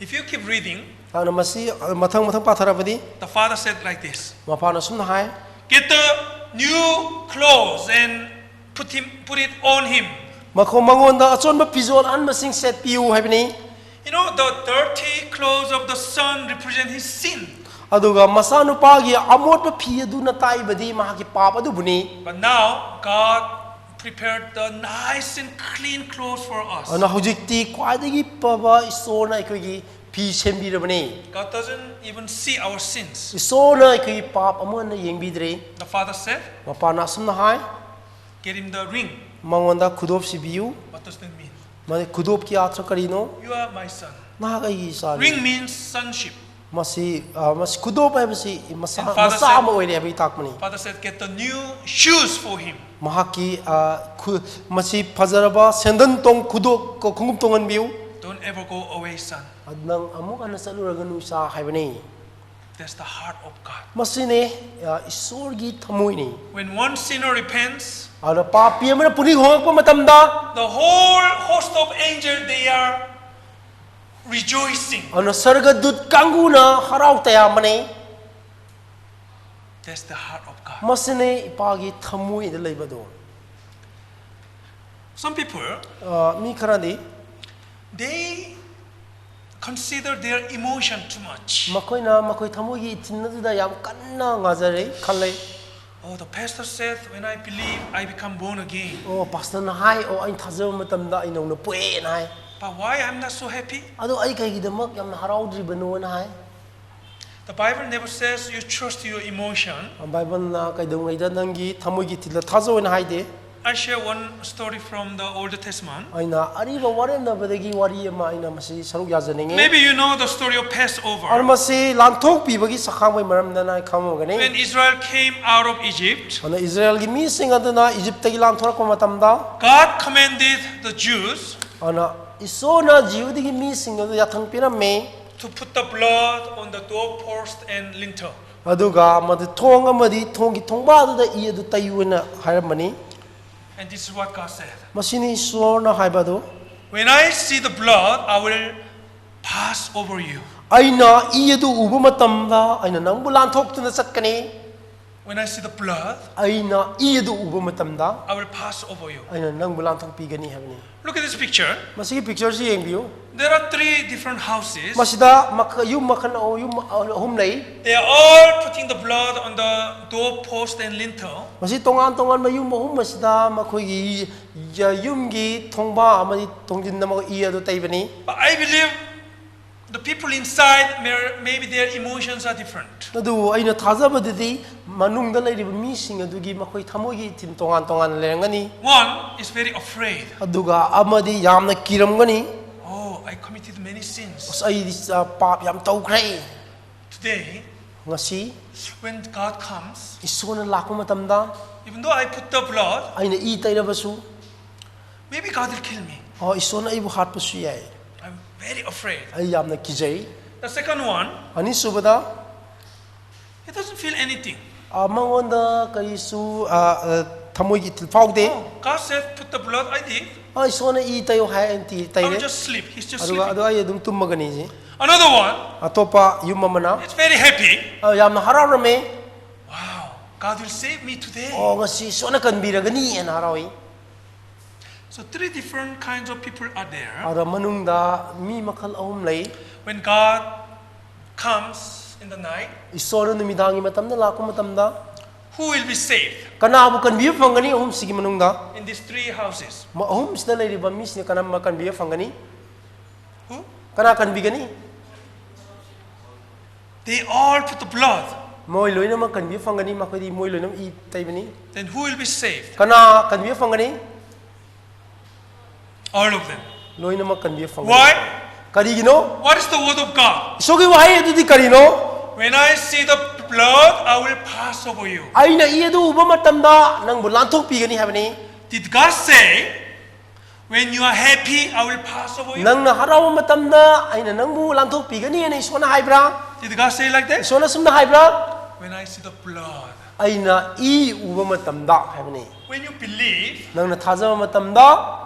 If you keep reading, ꯅꯍꯥꯛꯅ ꯃꯁꯤ ꯃꯊꯪ ꯃꯊꯪ ꯄꯥꯊꯔꯕꯗꯤ, the father said like this. ꯃꯄꯥꯅ ꯑꯁꯨꯝꯅ ꯍꯥꯏ, "Get the new clothes and put him, put it on him." "ꯃꯈꯣ-, ꯃꯉꯣꯟꯗ ꯑꯆꯣꯟꯕ ꯐꯤꯖꯣꯜ ꯑꯍꯟꯕꯁꯤꯡ ꯁꯦꯠꯄꯤꯌꯨ" ꯍꯥꯏꯕꯅꯤ꯫ You know, the dirty clothes of the son represent his sin. ꯑꯗꯨꯒ ꯃꯆꯥꯅꯨꯄꯥꯒꯤ ꯑꯃꯣꯠꯄ ꯐꯤ ꯑꯗꯨꯅ ꯇꯥꯛꯏꯕꯗꯤ ꯃꯍꯥꯛꯀꯤ ꯄꯥꯞ ꯑꯗꯨꯕꯨꯅꯤ꯫ But now, God prepared the nice and clean clothes for us. ꯑꯗꯨꯅ ꯍꯧꯖꯤꯛꯇꯤ ꯈ꯭ꯋꯥꯏꯗꯒꯤ ꯐꯕ ꯏꯁꯣꯔꯅ ꯑꯩꯈꯣꯏꯒꯤ ꯐꯤ ꯁꯦꯝꯕꯤꯔꯕꯅꯤ꯫ God doesn't even see our sins. ꯏꯁꯣꯔꯅ ꯑꯩꯈꯣꯏꯒꯤ ꯄꯥꯞ ꯑꯃ ꯍꯟꯅ ꯌꯦꯡꯕꯤꯗ꯭ꯔꯦ꯫ The father said, ꯃꯄꯥꯅ ꯑꯁꯨꯝꯅ ꯍꯥꯏ, "Get him the ring." ꯃꯉꯣꯟꯗ ꯈꯨꯗꯣꯞ ꯁꯤꯕꯤꯌꯨ꯫ What does that mean? ꯃꯗꯨ ꯈꯨꯗꯣꯞꯀꯤ ꯑꯥꯔꯊ ꯀꯔꯤꯅꯣ? "You are my son." ꯅꯍꯥꯛ ꯑꯩꯒꯤ ꯏꯆꯥꯅꯤ꯫ Ring means sonship. ꯃꯁꯤ ꯑ, ꯃꯁꯤ ꯈꯨꯗꯣꯞ ꯍꯥꯏꯕꯁꯤ ꯃꯁꯥ And father ꯃꯆꯥ said- ꯑꯃ ꯑꯣꯏꯔꯦ ꯍꯥꯏꯕꯒꯤ ꯇꯥꯛꯄꯅꯤ꯫ Father said, "Get the new shoes for him." ꯃꯍꯥꯛꯀꯤ ꯑ, ꯈꯨ- ꯃꯁꯤ ꯐꯖꯔꯕ ꯁꯦꯟꯗꯟ ꯇꯣꯡ ꯈꯨꯗꯣꯞ ꯈꯣꯡꯎꯞ ꯇꯣꯡꯍꯟꯕꯤꯌꯨ꯫ "Don't ever go away, son." ꯑꯗꯨ ꯅꯪ ꯑꯃꯨꯛ ꯍꯟꯅ ꯆꯠꯂꯨꯔꯒꯅꯨ ꯏꯆꯥ ꯍꯥꯏꯕꯅꯤ꯫ That's the heart of God. ꯃꯁꯤꯅꯤ ꯑ, ꯏꯁꯣꯔꯒꯤ ꯊꯃꯣꯏꯅꯤ꯫ When one sinner repents, ꯑꯗꯨꯅ ꯄꯥꯄꯤ ꯑꯃꯅ ꯄꯨꯛꯅꯤꯡ ꯍꯣꯡꯂꯛꯄ ꯃꯇꯝꯗ the whole host of angels, they are rejoicing. ꯑꯗꯨꯅ ꯁꯔꯒꯗꯨꯠ ꯀꯥꯡꯕꯨꯅ ꯍꯔꯥꯎ ꯇꯌꯥꯝꯕꯅꯤ꯫ That's the heart of God. ꯃꯁꯤꯅꯤ ꯏꯄꯥꯒꯤ ꯊꯃꯣꯏꯗ ꯂꯩꯕꯗꯣ꯫ Some people, ꯑ, ꯃꯤ ꯈꯔꯗꯤ they consider their emotion too much. ꯃꯈꯣꯏꯅ ꯃꯈꯣꯏ ꯊꯃꯣꯏꯒꯤ ꯏꯊꯤꯜ ꯑꯗꯨꯗ ꯌꯥꯝ ꯀꯟꯅ ꯉꯥꯖꯔꯦ ꯈꯜꯂꯦ꯫ "Oh, the pastor said when I believe, I become born again." ꯑꯣ, ꯄꯥꯁꯇꯔꯅ ꯍꯥꯏ, ꯑꯣ, ꯑꯩꯅ ꯊꯥꯖꯕ ꯃꯇꯝꯗ ꯑꯩ ꯅꯧꯅ ꯄꯣꯛꯑꯦꯅ ꯍꯥꯏ꯫ But why I'm not so happy? ꯑꯗꯣ ꯑꯩ ꯀꯩꯒꯤꯗꯃꯛ ꯌꯥꯝꯅ ꯍꯔꯥꯎꯗ꯭ꯔꯤꯕꯅꯣꯅ ꯍꯥꯏ꯫ The Bible never says you trust your emotion. ꯕꯥꯏꯕꯜꯅ ꯀꯩꯗꯧꯉꯩꯗ ꯅꯪꯒꯤ ꯊꯃꯣꯏꯒꯤ ꯏꯊꯤꯜꯗ ꯊꯥꯖꯧꯅ ꯍꯥꯏꯗꯦ꯫ I share one story from the Old Testament. ꯑꯩꯅ ꯑꯔꯤꯕ ꯋꯥꯔꯦꯝꯅꯕꯗꯒꯤ ꯋꯥꯔꯤ ꯑꯃ ꯑꯩꯅ ꯃꯁꯤ ꯁꯔꯨꯛ ꯌꯥꯖꯅꯤꯡꯉꯤ꯫ Maybe you know the story of Passover. ꯑꯗꯨ ꯃꯁꯤ ꯂꯥꯟꯊꯣꯛꯄꯤꯕꯒꯤ ꯁꯈꯥꯡꯕꯩ ꯃꯔꯝꯗ ꯅꯪ ꯈꯪꯉꯝꯒꯅꯤ꯫ When Israel came out of Egypt, ꯑꯗꯨꯅ ꯏꯁꯔꯥꯌꯦꯜꯒꯤ ꯃꯤꯁꯤꯡ ꯑꯗꯨꯅ ꯏꯖꯤꯞꯇꯒꯤ ꯂꯥꯟꯊꯣꯔꯛꯄ ꯃꯇꯝꯗ God commanded the Jews ꯑꯗꯨꯅ ꯏꯁꯣꯔꯅ ꯖꯤꯍꯨꯗꯤꯒꯤ ꯃꯤꯁꯤꯡ ꯑꯗꯨ ꯌꯥꯊꯪ ꯄꯤꯔꯝꯃꯤ꯫ to put the blood on the doorpost and lintel. ꯑꯗꯨꯒ ꯃꯗꯨ ꯊꯣꯡ ꯑꯃꯗꯤ ꯊꯣꯡꯒꯤ ꯊꯣꯡꯕꯥꯜꯗꯨꯗ ꯏ ꯑꯗꯨ ꯇꯩꯌꯨꯅ ꯍꯥꯏꯔꯝꯕꯅꯤ꯫ And this is what God said. ꯃꯁꯤꯅꯤ ꯏꯁꯣꯔꯅ ꯍꯥꯏꯕ ꯑꯗꯨ꯫ "When I see the blood, I will pass over you." ꯑꯩꯅ ꯏ ꯑꯗꯨ ꯎꯕ ꯃꯇꯝꯗ ꯑꯩꯅ ꯅꯪꯕꯨ ꯂꯥꯟꯊꯣꯛꯇꯨꯅ ꯆꯠꯀꯅꯤ꯫ When I see the blood, ꯑꯩꯅ ꯏ ꯑꯗꯨ ꯎꯕ ꯃꯇꯝꯗ I will pass over you. ꯑꯩꯅ ꯅꯪꯕꯨ ꯂꯥꯟꯊꯣꯛꯄꯤꯒꯅꯤ ꯍꯥꯏꯕꯅꯤ꯫ Look at this picture. ꯃꯁꯤꯒꯤ ꯄꯤꯛꯆꯔꯁꯤ ꯌꯦꯡꯕꯤꯌꯨ꯫ There are three different houses. ꯃꯁꯤꯗ ꯃꯈ- ꯌꯨꯝ ꯃꯈꯜ ꯑꯍꯨꯝ, ꯌꯨꯝ ꯑꯍꯨꯝ ꯂꯩ꯫ They are all putting the blood on the doorpost and lintel. ꯃꯁꯤ ꯇꯣꯉꯥꯟ ꯇꯣꯉꯥꯟꯕ ꯌꯨꯝ ꯑꯍꯨꯝ ꯑꯁꯤꯗ ꯃꯈꯣꯏꯒꯤ ꯌ- ꯌꯨꯝꯒꯤ ꯊꯣꯡꯕ ꯑꯃꯗꯤ ꯊꯣꯡꯖꯤꯟ ꯑꯃꯒ ꯏ ꯑꯗꯨ ꯇꯩꯕꯅꯤ꯫ But I believe the people inside, may- maybe their emotions are different. ꯑꯗꯨꯕꯨ ꯑꯩꯅ ꯊꯥꯖꯕꯗꯗꯤ ꯃꯅꯨꯡꯗ ꯂꯩꯔꯤꯕ ꯃꯤꯁꯤꯡ ꯑꯗꯨꯒꯤ ꯃꯈꯣꯏ ꯊꯃꯣꯏꯒꯤ ꯏꯊꯤꯜ ꯇꯣꯉꯥꯟ ꯇꯣꯉꯥꯟꯅ ꯂꯩꯔꯝꯒꯅꯤ꯫ One is very afraid. ꯑꯗꯨꯒ ꯑꯃꯗꯤ ꯌꯥꯝꯅ ꯀꯤꯔꯝꯒꯅꯤ꯫ Oh, I committed many sins. ꯑꯁ, ꯑꯩꯗꯤ ꯑ, ꯄꯥꯞ ꯌꯥꯝ ꯇꯧꯈ꯭ꯔꯦ꯫ Today, ꯉꯁꯤ when God comes, ꯏꯁꯣꯔꯅ ꯂꯥꯛꯄ ꯃꯇꯝꯗ even though I put the blood, ꯑꯩꯅ E ꯇꯩꯔꯕꯁꯨ maybe God will kill me. ꯑꯣ, ꯏꯁꯣꯔꯅ ꯑꯩꯕꯨ ꯍꯥꯠꯄꯁꯨ ꯌꯥꯏ꯫ I'm very afraid. ꯑꯩ ꯌꯥꯝꯅ ꯀꯤꯖꯩ꯫ The second one, ꯑꯅꯤꯁꯨꯕꯗ he doesn't feel anything. ꯑ, ꯃꯉꯣꯟꯗ ꯀꯔꯤꯁꯨ ꯑ, ꯑ, ꯊꯃꯣꯏꯒꯤ ꯏꯊꯤꯜ ꯐꯥꯎꯗꯦ꯫ Oh, God said, put the blood, I did. ꯑ, ꯏꯁꯣꯔꯅ ꯏ ꯇꯩꯌꯣ ꯍꯥꯏ, ꯑꯩꯅ T- I will ꯇꯩꯔꯦ꯫ Just sleep. He's just ꯑꯗꯨꯒ sleeping. ꯑꯗꯣ ꯑꯩ ꯑꯗꯨꯝ ꯇꯨꯝꯃꯒꯅꯤ꯫ Another one, ꯑꯇꯣꯞꯄ ꯌꯨꯝ ꯑꯃꯅ it's very happy. ꯑ, ꯌꯥꯝꯅ ꯍꯔꯥꯎꯔꯝꯃꯦ꯫ Wow, God will save me today. ꯑꯣ, ꯉꯁꯤ ꯏꯁꯣꯔꯅ ꯀꯟꯕꯤꯔꯒꯅꯤ ꯍꯥꯏꯅ ꯍꯔꯥꯎꯏ꯫ So three different kinds of people are there. ꯑꯗ ꯃꯅꯨꯡꯗ ꯃꯤ ꯃꯈꯜ ꯑꯍꯨꯝ ꯂꯩ꯫ When God comes in the night, ꯏꯁꯣꯔꯅ ꯅꯨꯃꯤꯗꯥꯡꯒꯤ ꯃꯇꯝꯗ ꯂꯥꯛꯄ ꯃꯇꯝꯗ who will be saved ꯀꯅꯥꯕꯨ ꯀꯟꯕꯤꯕ ꯐꯪꯒꯅꯤ? ꯑꯍꯨꯝꯁꯤꯒꯤ ꯃꯅꯨꯡꯗ in these three houses? ꯃ- ꯑꯍꯨꯝꯁꯤꯗ ꯂꯩꯔꯤꯕ ꯃꯤꯁꯤꯡꯅ ꯀꯔꯝꯕ ꯀꯟꯕꯤꯕ ꯐꯪꯒꯅꯤ? Who? ꯀꯅꯥ ꯀꯟꯕꯤꯒꯅꯤ? They all put the blood. ꯃꯣꯏ ꯂꯣꯏꯅꯃꯛ ꯀꯟꯕꯤꯕ ꯐꯪꯒꯅꯤ꯫ ꯃꯈꯣꯏꯗꯤ ꯃꯣꯏ ꯂꯣꯏꯅꯃꯛ E ꯇꯩꯕꯅꯤ꯫ Then who will be saved? ꯀꯅꯥ ꯀꯟꯕꯤꯕ ꯐꯪꯒꯅꯤ? All of them. ꯂꯣꯏꯅꯃꯛ ꯀꯟꯕꯤꯕ ꯐꯪꯒꯅꯤ꯫ Why? ꯀꯔꯤꯒꯤꯅꯣ? What is the word of God? ꯏꯁꯣꯔꯒꯤ ꯋꯥꯍꯩ ꯑꯗꯨꯗꯤ ꯀꯔꯤꯅꯣ? When I see the blood, I will pass over you. ꯑꯩꯅ ꯏ ꯑꯗꯨ ꯎꯕ ꯃꯇꯝꯗ ꯅꯪꯕꯨ ꯂꯥꯟꯊꯣꯛꯄꯤꯒꯅꯤ ꯍꯥꯏꯕꯅꯤ꯫ Did God say, when you are happy, I will pass over you? ꯅꯪꯅ ꯍꯔꯥꯎꯕ ꯃꯇꯝꯗ ꯑꯩꯅ ꯅꯪꯕꯨ ꯂꯥꯟꯊꯣꯛꯄꯤꯒꯅꯤ ꯍꯥꯏꯅ ꯏꯁꯣꯔꯅ ꯍꯥꯏꯕ꯭ꯔꯥ? Did God say like that? ꯏꯁꯣꯔꯅ ꯑꯁꯨꯝꯅ ꯍꯥꯏꯕ꯭ꯔꯥ? When I see the blood. ꯑꯩꯅ ꯏ ꯎꯕ ꯃꯇꯝꯗ ꯍꯥꯏꯕꯅꯤ꯫ When you believe, ꯅꯪꯅ ꯊꯥꯖꯕ ꯃꯇꯝꯗ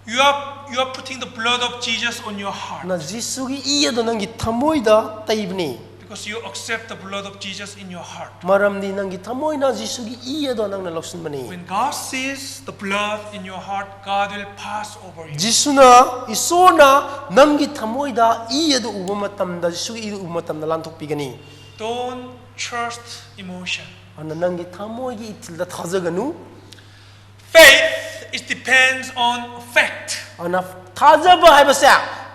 you are, you are putting the blood of Jesus on your heart. ꯅ ꯖꯤꯁꯨꯒꯤ ꯏ ꯑꯗꯨ ꯅꯪꯒꯤ ꯊꯃꯣꯏꯗ ꯇꯩꯕꯅꯤ꯫ Because you accept the blood of Jesus in your heart. ꯃꯔꯝꯗꯤ ꯅꯪꯒꯤ ꯊꯃꯣꯏꯅ ꯖꯤꯁꯨꯒꯤ ꯏ ꯑꯗꯣ ꯅꯪꯅ ꯂꯧꯁꯤꯟꯕꯅꯤ꯫ When God sees the blood in your heart, God will pass over you. ꯖꯤꯁꯨꯅ, ꯏꯁꯣꯔꯅ ꯅꯪꯒꯤ ꯊꯃꯣꯏꯗ ꯏ ꯑꯗꯨ ꯎꯕ ꯃꯇꯝꯗ, ꯖꯤꯁꯨꯒꯤ ꯏ ꯑꯗꯨ ꯎꯕ ꯃꯇꯝꯗ ꯂꯥꯟꯊꯣꯛꯄꯤꯒꯅꯤ꯫ Don't trust emotion. ꯑꯗꯨꯅ ꯅꯪꯒꯤ ꯊꯃꯣꯏꯒꯤ ꯏꯊꯤꯜꯗ ꯊꯥꯖꯒꯅꯨ꯫ Faith, it depends on fact. ꯑꯗꯨꯅ ꯊꯥꯖꯕ ꯍꯥꯏꯕꯁꯦ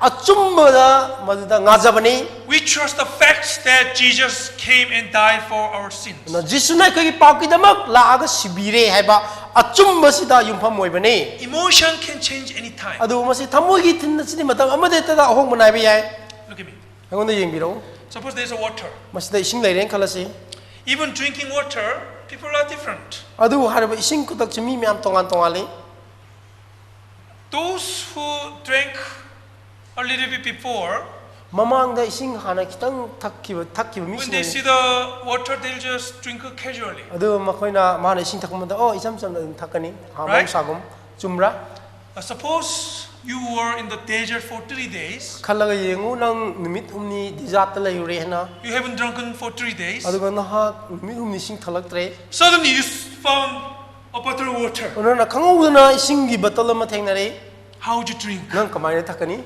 ꯑꯆꯨꯝꯕꯗ ꯃꯗꯨꯗ ꯉꯥꯖꯕꯅꯤ꯫ We trust the facts that Jesus came and died for our sins. ꯑꯗꯨꯅ ꯖꯤꯁꯨꯅ ꯑꯩꯈꯣꯏꯒꯤ ꯄꯥꯞꯀꯤꯗꯃꯛ ꯂꯥꯛꯑꯒ ꯁꯤꯕꯤꯔꯦ ꯍꯥꯏꯕ ꯑꯆꯨꯝꯕꯁꯤꯗ ꯌꯨꯝꯐꯝ ꯑꯣꯏꯕꯅꯤ꯫ Emotion can change anytime. ꯑꯗꯨ ꯃꯁꯤ ꯊꯃꯣꯏꯒꯤ ꯏꯊꯤꯜ ꯑꯁꯤꯗꯤ ꯃꯇꯝ ꯑꯃꯗ ꯍꯦꯛꯇ ꯑꯍꯣꯡꯕ ꯅꯥꯏꯕ ꯌꯥꯏ꯫ Look at me. ꯑꯩꯉꯣꯟꯗ ꯌꯦꯡꯕꯤꯔꯛꯎ꯫ Suppose there's a water. ꯃꯁꯤꯗ ꯏꯁꯤꯡ ꯂꯩꯔꯦꯅ ꯈꯜꯂꯁꯤ꯫ Even drinking water, people are different. ꯑꯗꯨꯕꯨ ꯍꯥꯏꯔꯤꯕ ꯏꯁꯤꯡ ꯈꯨꯗꯛꯁꯦ ꯃꯤ ꯃꯌꯥꯝ ꯇꯣꯉꯥꯟ ꯇꯣꯉꯥꯟꯂꯤ꯫ Those who drank a little bit before, ꯃꯃꯥꯡꯗ ꯏꯁꯤꯡ ꯍꯥꯟꯅ ꯈꯤꯇꯪ ꯊꯛꯈꯤꯕ ꯊꯛꯈꯤꯕ when they ꯃꯤꯁꯤꯡ see the water, they'll just drink it casually. ꯑꯗꯨ ꯃꯈꯣꯏꯅ ꯃꯥꯅ ꯏꯁꯤꯡ ꯊꯛꯄ ꯃꯇꯝꯗ ꯑꯣ ꯏꯆꯝ ꯆꯝꯅ ꯑꯗꯨꯝ ꯊꯛꯀꯅꯤ꯫ Right? ꯃꯍꯧꯁꯥꯒꯨꯝ꯫ ꯆꯨꯝꯕ꯭ꯔꯥ? Uh, suppose you were in the desert for three days. ꯈꯜꯂꯒ ꯌꯦꯡꯉꯨ, ꯅꯪ ꯅꯨꯃꯤꯠ ꯍꯨꯝꯅꯤ ꯗꯤꯖꯥꯔꯠꯇ ꯂꯩꯔꯨꯔꯦ ꯍꯥꯏꯅ꯫ You haven't drunken for three days. ꯑꯗꯨꯒ ꯅꯍꯥꯛ ꯅꯨꯃꯤꯠ ꯍꯨꯝꯅꯤ ꯏꯁꯤꯡ ꯊꯛꯂꯛꯇ꯭ꯔꯦ꯫ Suddenly you s- found a bottle of water. ꯑꯗꯨꯅ ꯈꯪꯍꯧꯗꯅ ꯏꯁꯤꯡꯒꯤ ꯕꯇꯜ ꯑꯃ ꯊꯦꯡꯅꯔꯦ꯫ How would you drink? ꯅꯪ ꯀꯃꯥꯏꯅ ꯊꯛꯀꯅꯤ?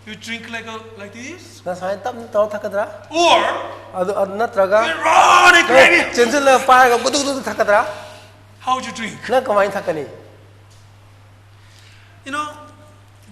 You drink like a, like this? ꯅꯪ ꯁꯨꯃꯥꯏꯅ ꯇꯞꯅ ꯇꯧꯔ ꯊꯛꯀꯗ꯭ꯔꯥ? Or ꯑꯗꯨ ꯑꯗꯨ ꯅꯠꯇ꯭ꯔꯒ you run and grab ꯅꯪ it? ꯆꯦꯟꯁꯤꯜꯂꯒ ꯄꯥꯏꯔꯒ ꯒꯨꯗꯨꯛ ꯒꯨꯗꯨꯛ ꯊꯛꯀꯗ꯭ꯔꯥ? How would you drink? ꯅꯪ ꯀꯃꯥꯏꯅ ꯊꯛꯀꯅꯤ? You know,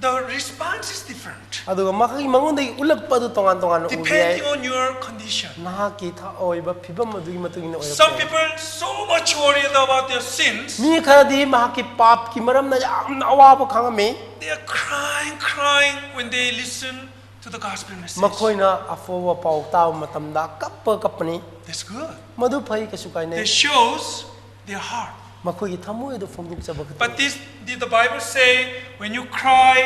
the response is different ꯑꯗꯨꯒ ꯃꯈꯣꯏꯒꯤ ꯃꯉꯣꯟꯗꯒꯤ ꯎꯠꯂꯛꯄ ꯑꯗꯨ ꯇꯣꯉꯥꯟ ꯇꯣꯉꯥꯟꯅ ꯎꯕ ꯌꯥꯏ꯫ depending on your condition. ꯅꯍꯥꯛꯀꯤ ꯊ- ꯑꯣꯏꯕ ꯐꯤꯕꯝ ꯑꯗꯨꯒꯤ ꯃꯇꯨꯡ ꯏꯟꯅ Some ꯑꯣꯏꯔꯛꯄ ꯌꯥꯏ꯫ People so much worried about their sins. ꯃꯤ ꯈꯔꯗꯤ ꯃꯍꯥꯛꯀꯤ ꯄꯥꯞꯀꯤ ꯃꯔꯝꯅ ꯌꯥꯝꯅ ꯑꯋꯥꯕ ꯈꯥꯡꯉꯝꯃꯤ꯫ They are crying, crying when they listen to the gospel message. ꯃꯈꯣꯏꯅ ꯑꯐꯕ ꯄꯥꯎ ꯇꯥꯕ ꯃꯇꯝꯗ ꯀꯞꯄ ꯀꯞꯄꯅꯤ꯫ That's good. ꯃꯗꯨ ꯐꯩ, ꯀꯩꯁꯨ ꯀꯥꯏꯅꯩ꯫ That shows their heart. ꯃꯈꯣꯏꯒꯤ ꯊꯃꯣꯏ ꯑꯗꯨ ꯐꯣꯡꯗꯣꯛꯆꯕ ꯈꯛꯇꯅꯤ꯫ But this, did the Bible say when you cry,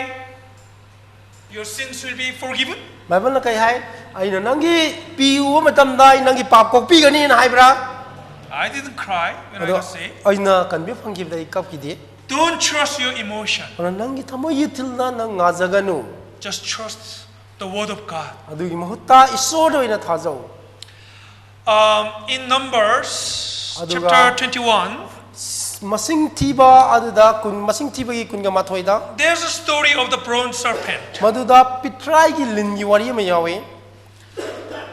your sins will be forgiven? ꯕꯥꯏꯕꯜꯅ ꯀꯩ ꯍꯥꯏ? "ꯑꯩꯅ ꯅꯪꯒꯤ ꯄꯤ ꯎꯕ ꯃꯇꯝꯗ ꯑꯩ ꯅꯪꯒꯤ ꯄꯥꯞ ꯀꯣꯛꯄꯤꯒꯅꯤꯅ" ꯍꯥꯏꯕ꯭ꯔꯥ? I didn't cry when I ꯑꯗꯣ got saved. ꯑꯩꯅ ꯀꯟꯕꯤꯕ ꯐꯪꯈꯤꯕꯗ ꯑꯩ ꯀꯞꯈꯤꯗꯦ꯫ Don't trust your emotion. ꯑꯗꯨꯅ ꯅꯪꯒꯤ ꯊꯃꯣꯏ ꯏꯊꯤꯜꯗ ꯅꯪ ꯉꯥꯖꯒꯅꯨ꯫ Just trust the word of God. ꯑꯗꯨꯒꯤ ꯃꯍꯨꯠꯇ ꯏꯁꯣꯔꯗ ꯑꯣꯏꯅ ꯊꯥꯖꯧ꯫ Um, in Numbers ꯑꯗꯨꯒ- chapter twenty-one, ꯃꯁꯤꯡ ꯊꯤꯕ ꯑꯗꯨꯗ ꯀꯨꯟ, ꯃꯁꯤꯡ ꯊꯤꯕꯒꯤ ꯀꯨꯟꯒ ꯃꯥꯊꯣꯏꯗ there's a story of the bronze serpent. ꯃꯗꯨꯗ ꯄꯤꯊ꯭ꯔꯥꯏꯒꯤ ꯂꯤꯟꯒꯤ ꯋꯥꯔꯤ ꯑꯃ ꯌꯥꯎꯏ꯫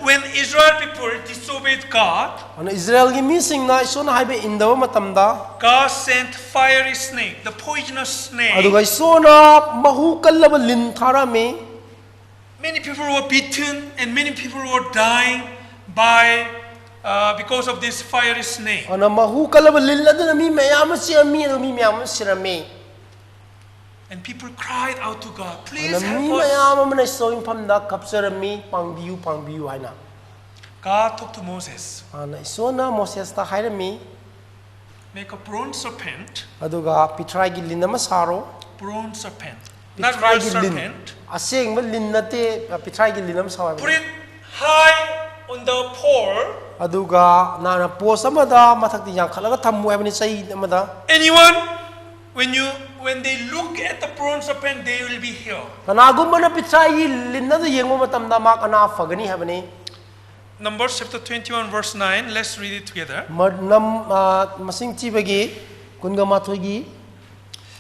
When Israel people disobeyed God, ꯑꯗꯨꯅ ꯏꯁꯔꯥꯌꯦꯜꯒꯤ ꯃꯤꯁꯤꯡꯅ ꯏꯁꯣꯔꯅ ꯍꯥꯏꯕ ꯏꯟꯗꯕ ꯃꯇꯝꯗ God sent fiery snake, the poisonous snake. ꯑꯗꯨꯒ ꯏꯁꯣꯔꯅ ꯃꯍꯨ ꯀꯜꯂꯕ ꯂꯤꯟ ꯊꯥꯔꯝꯃꯤ꯫ Many people were beaten and many people were dying by uh, because of this fiery snake. ꯑꯗꯨꯅ ꯃꯍꯨ ꯀꯜꯂꯕ ꯂꯤꯟ ꯑꯗꯨꯅ ꯃꯤ ꯃꯌꯥꯝ ꯑꯃ ꯆꯤꯛꯑꯝꯃꯤ, ꯑꯗꯨꯒ ꯃꯤ ꯃꯌꯥꯝ ꯑꯃ ꯁꯤꯔꯝꯃꯤ꯫ And people cried out to God, please ꯑꯗꯨꯅ ꯃꯤ help us. ꯃꯌꯥꯝ ꯑꯃꯅ ꯏꯁꯣꯔꯒꯤ ꯃꯐꯝꯗ ꯀꯞꯆꯔꯝꯃꯤ, "ꯄꯥꯡꯕꯤꯌꯨ, ꯄꯥꯡꯕꯤꯌꯨ" ꯍꯥꯏꯅ꯫ God talked to Moses, ꯑꯗꯨꯅ ꯏꯁꯣꯔꯅ ꯃꯣꯁꯦꯁꯇ ꯍꯥꯏꯔꯝꯃꯤ, make a bronze serpent, ꯑꯗꯨꯒ ꯄꯤꯊ꯭ꯔꯥꯏꯒꯤ ꯂꯤꯟ ꯑꯃ ꯁꯥꯔꯣ꯫ bronze serpent, not real ꯄꯤꯊ꯭ꯔꯥꯏꯒꯤ ꯂꯤꯟ, serpent. ꯑꯁꯦꯡꯕ ꯂꯤꯟ ꯅꯠꯇꯦ, ꯄꯤꯊ꯭ꯔꯥꯏꯒꯤ ꯂꯤꯟ ꯑꯃ ꯁꯥꯎ ꯍꯥꯏꯕꯅꯤ꯫ Put it high on the pole. ꯑꯗꯨꯒ ꯅꯪꯅ ꯄꯣꯁ ꯑꯃꯗ ꯃꯊꯛꯇ ꯌꯥꯡꯈꯠꯂꯒ ꯊꯝꯃꯨ ꯍꯥꯏꯕꯅꯤ, ꯆꯩ ꯑꯃꯗ꯫ Anyone, when you when they look at the bronze serpent, they will be healed. ꯀꯅꯥꯒꯨꯝꯕꯅ ꯄꯤꯊ꯭ꯔꯥꯏꯒꯤ ꯂꯤꯟ ꯑꯗꯨ ꯌꯦꯡꯕ ꯃꯇꯝꯗ ꯃꯍꯥꯛ ꯑꯅꯥ ꯐꯒꯅꯤ ꯍꯥꯏꯕꯅꯤ꯫ Numbers chapter twenty-one, verse nine. Let's read it together. ꯃ-, ꯅꯝ-, ꯑ, ꯃꯁꯤꯡ ꯊꯤꯕꯒꯤ ꯀꯨꯟꯒ ꯃꯥꯊꯣꯏꯒꯤ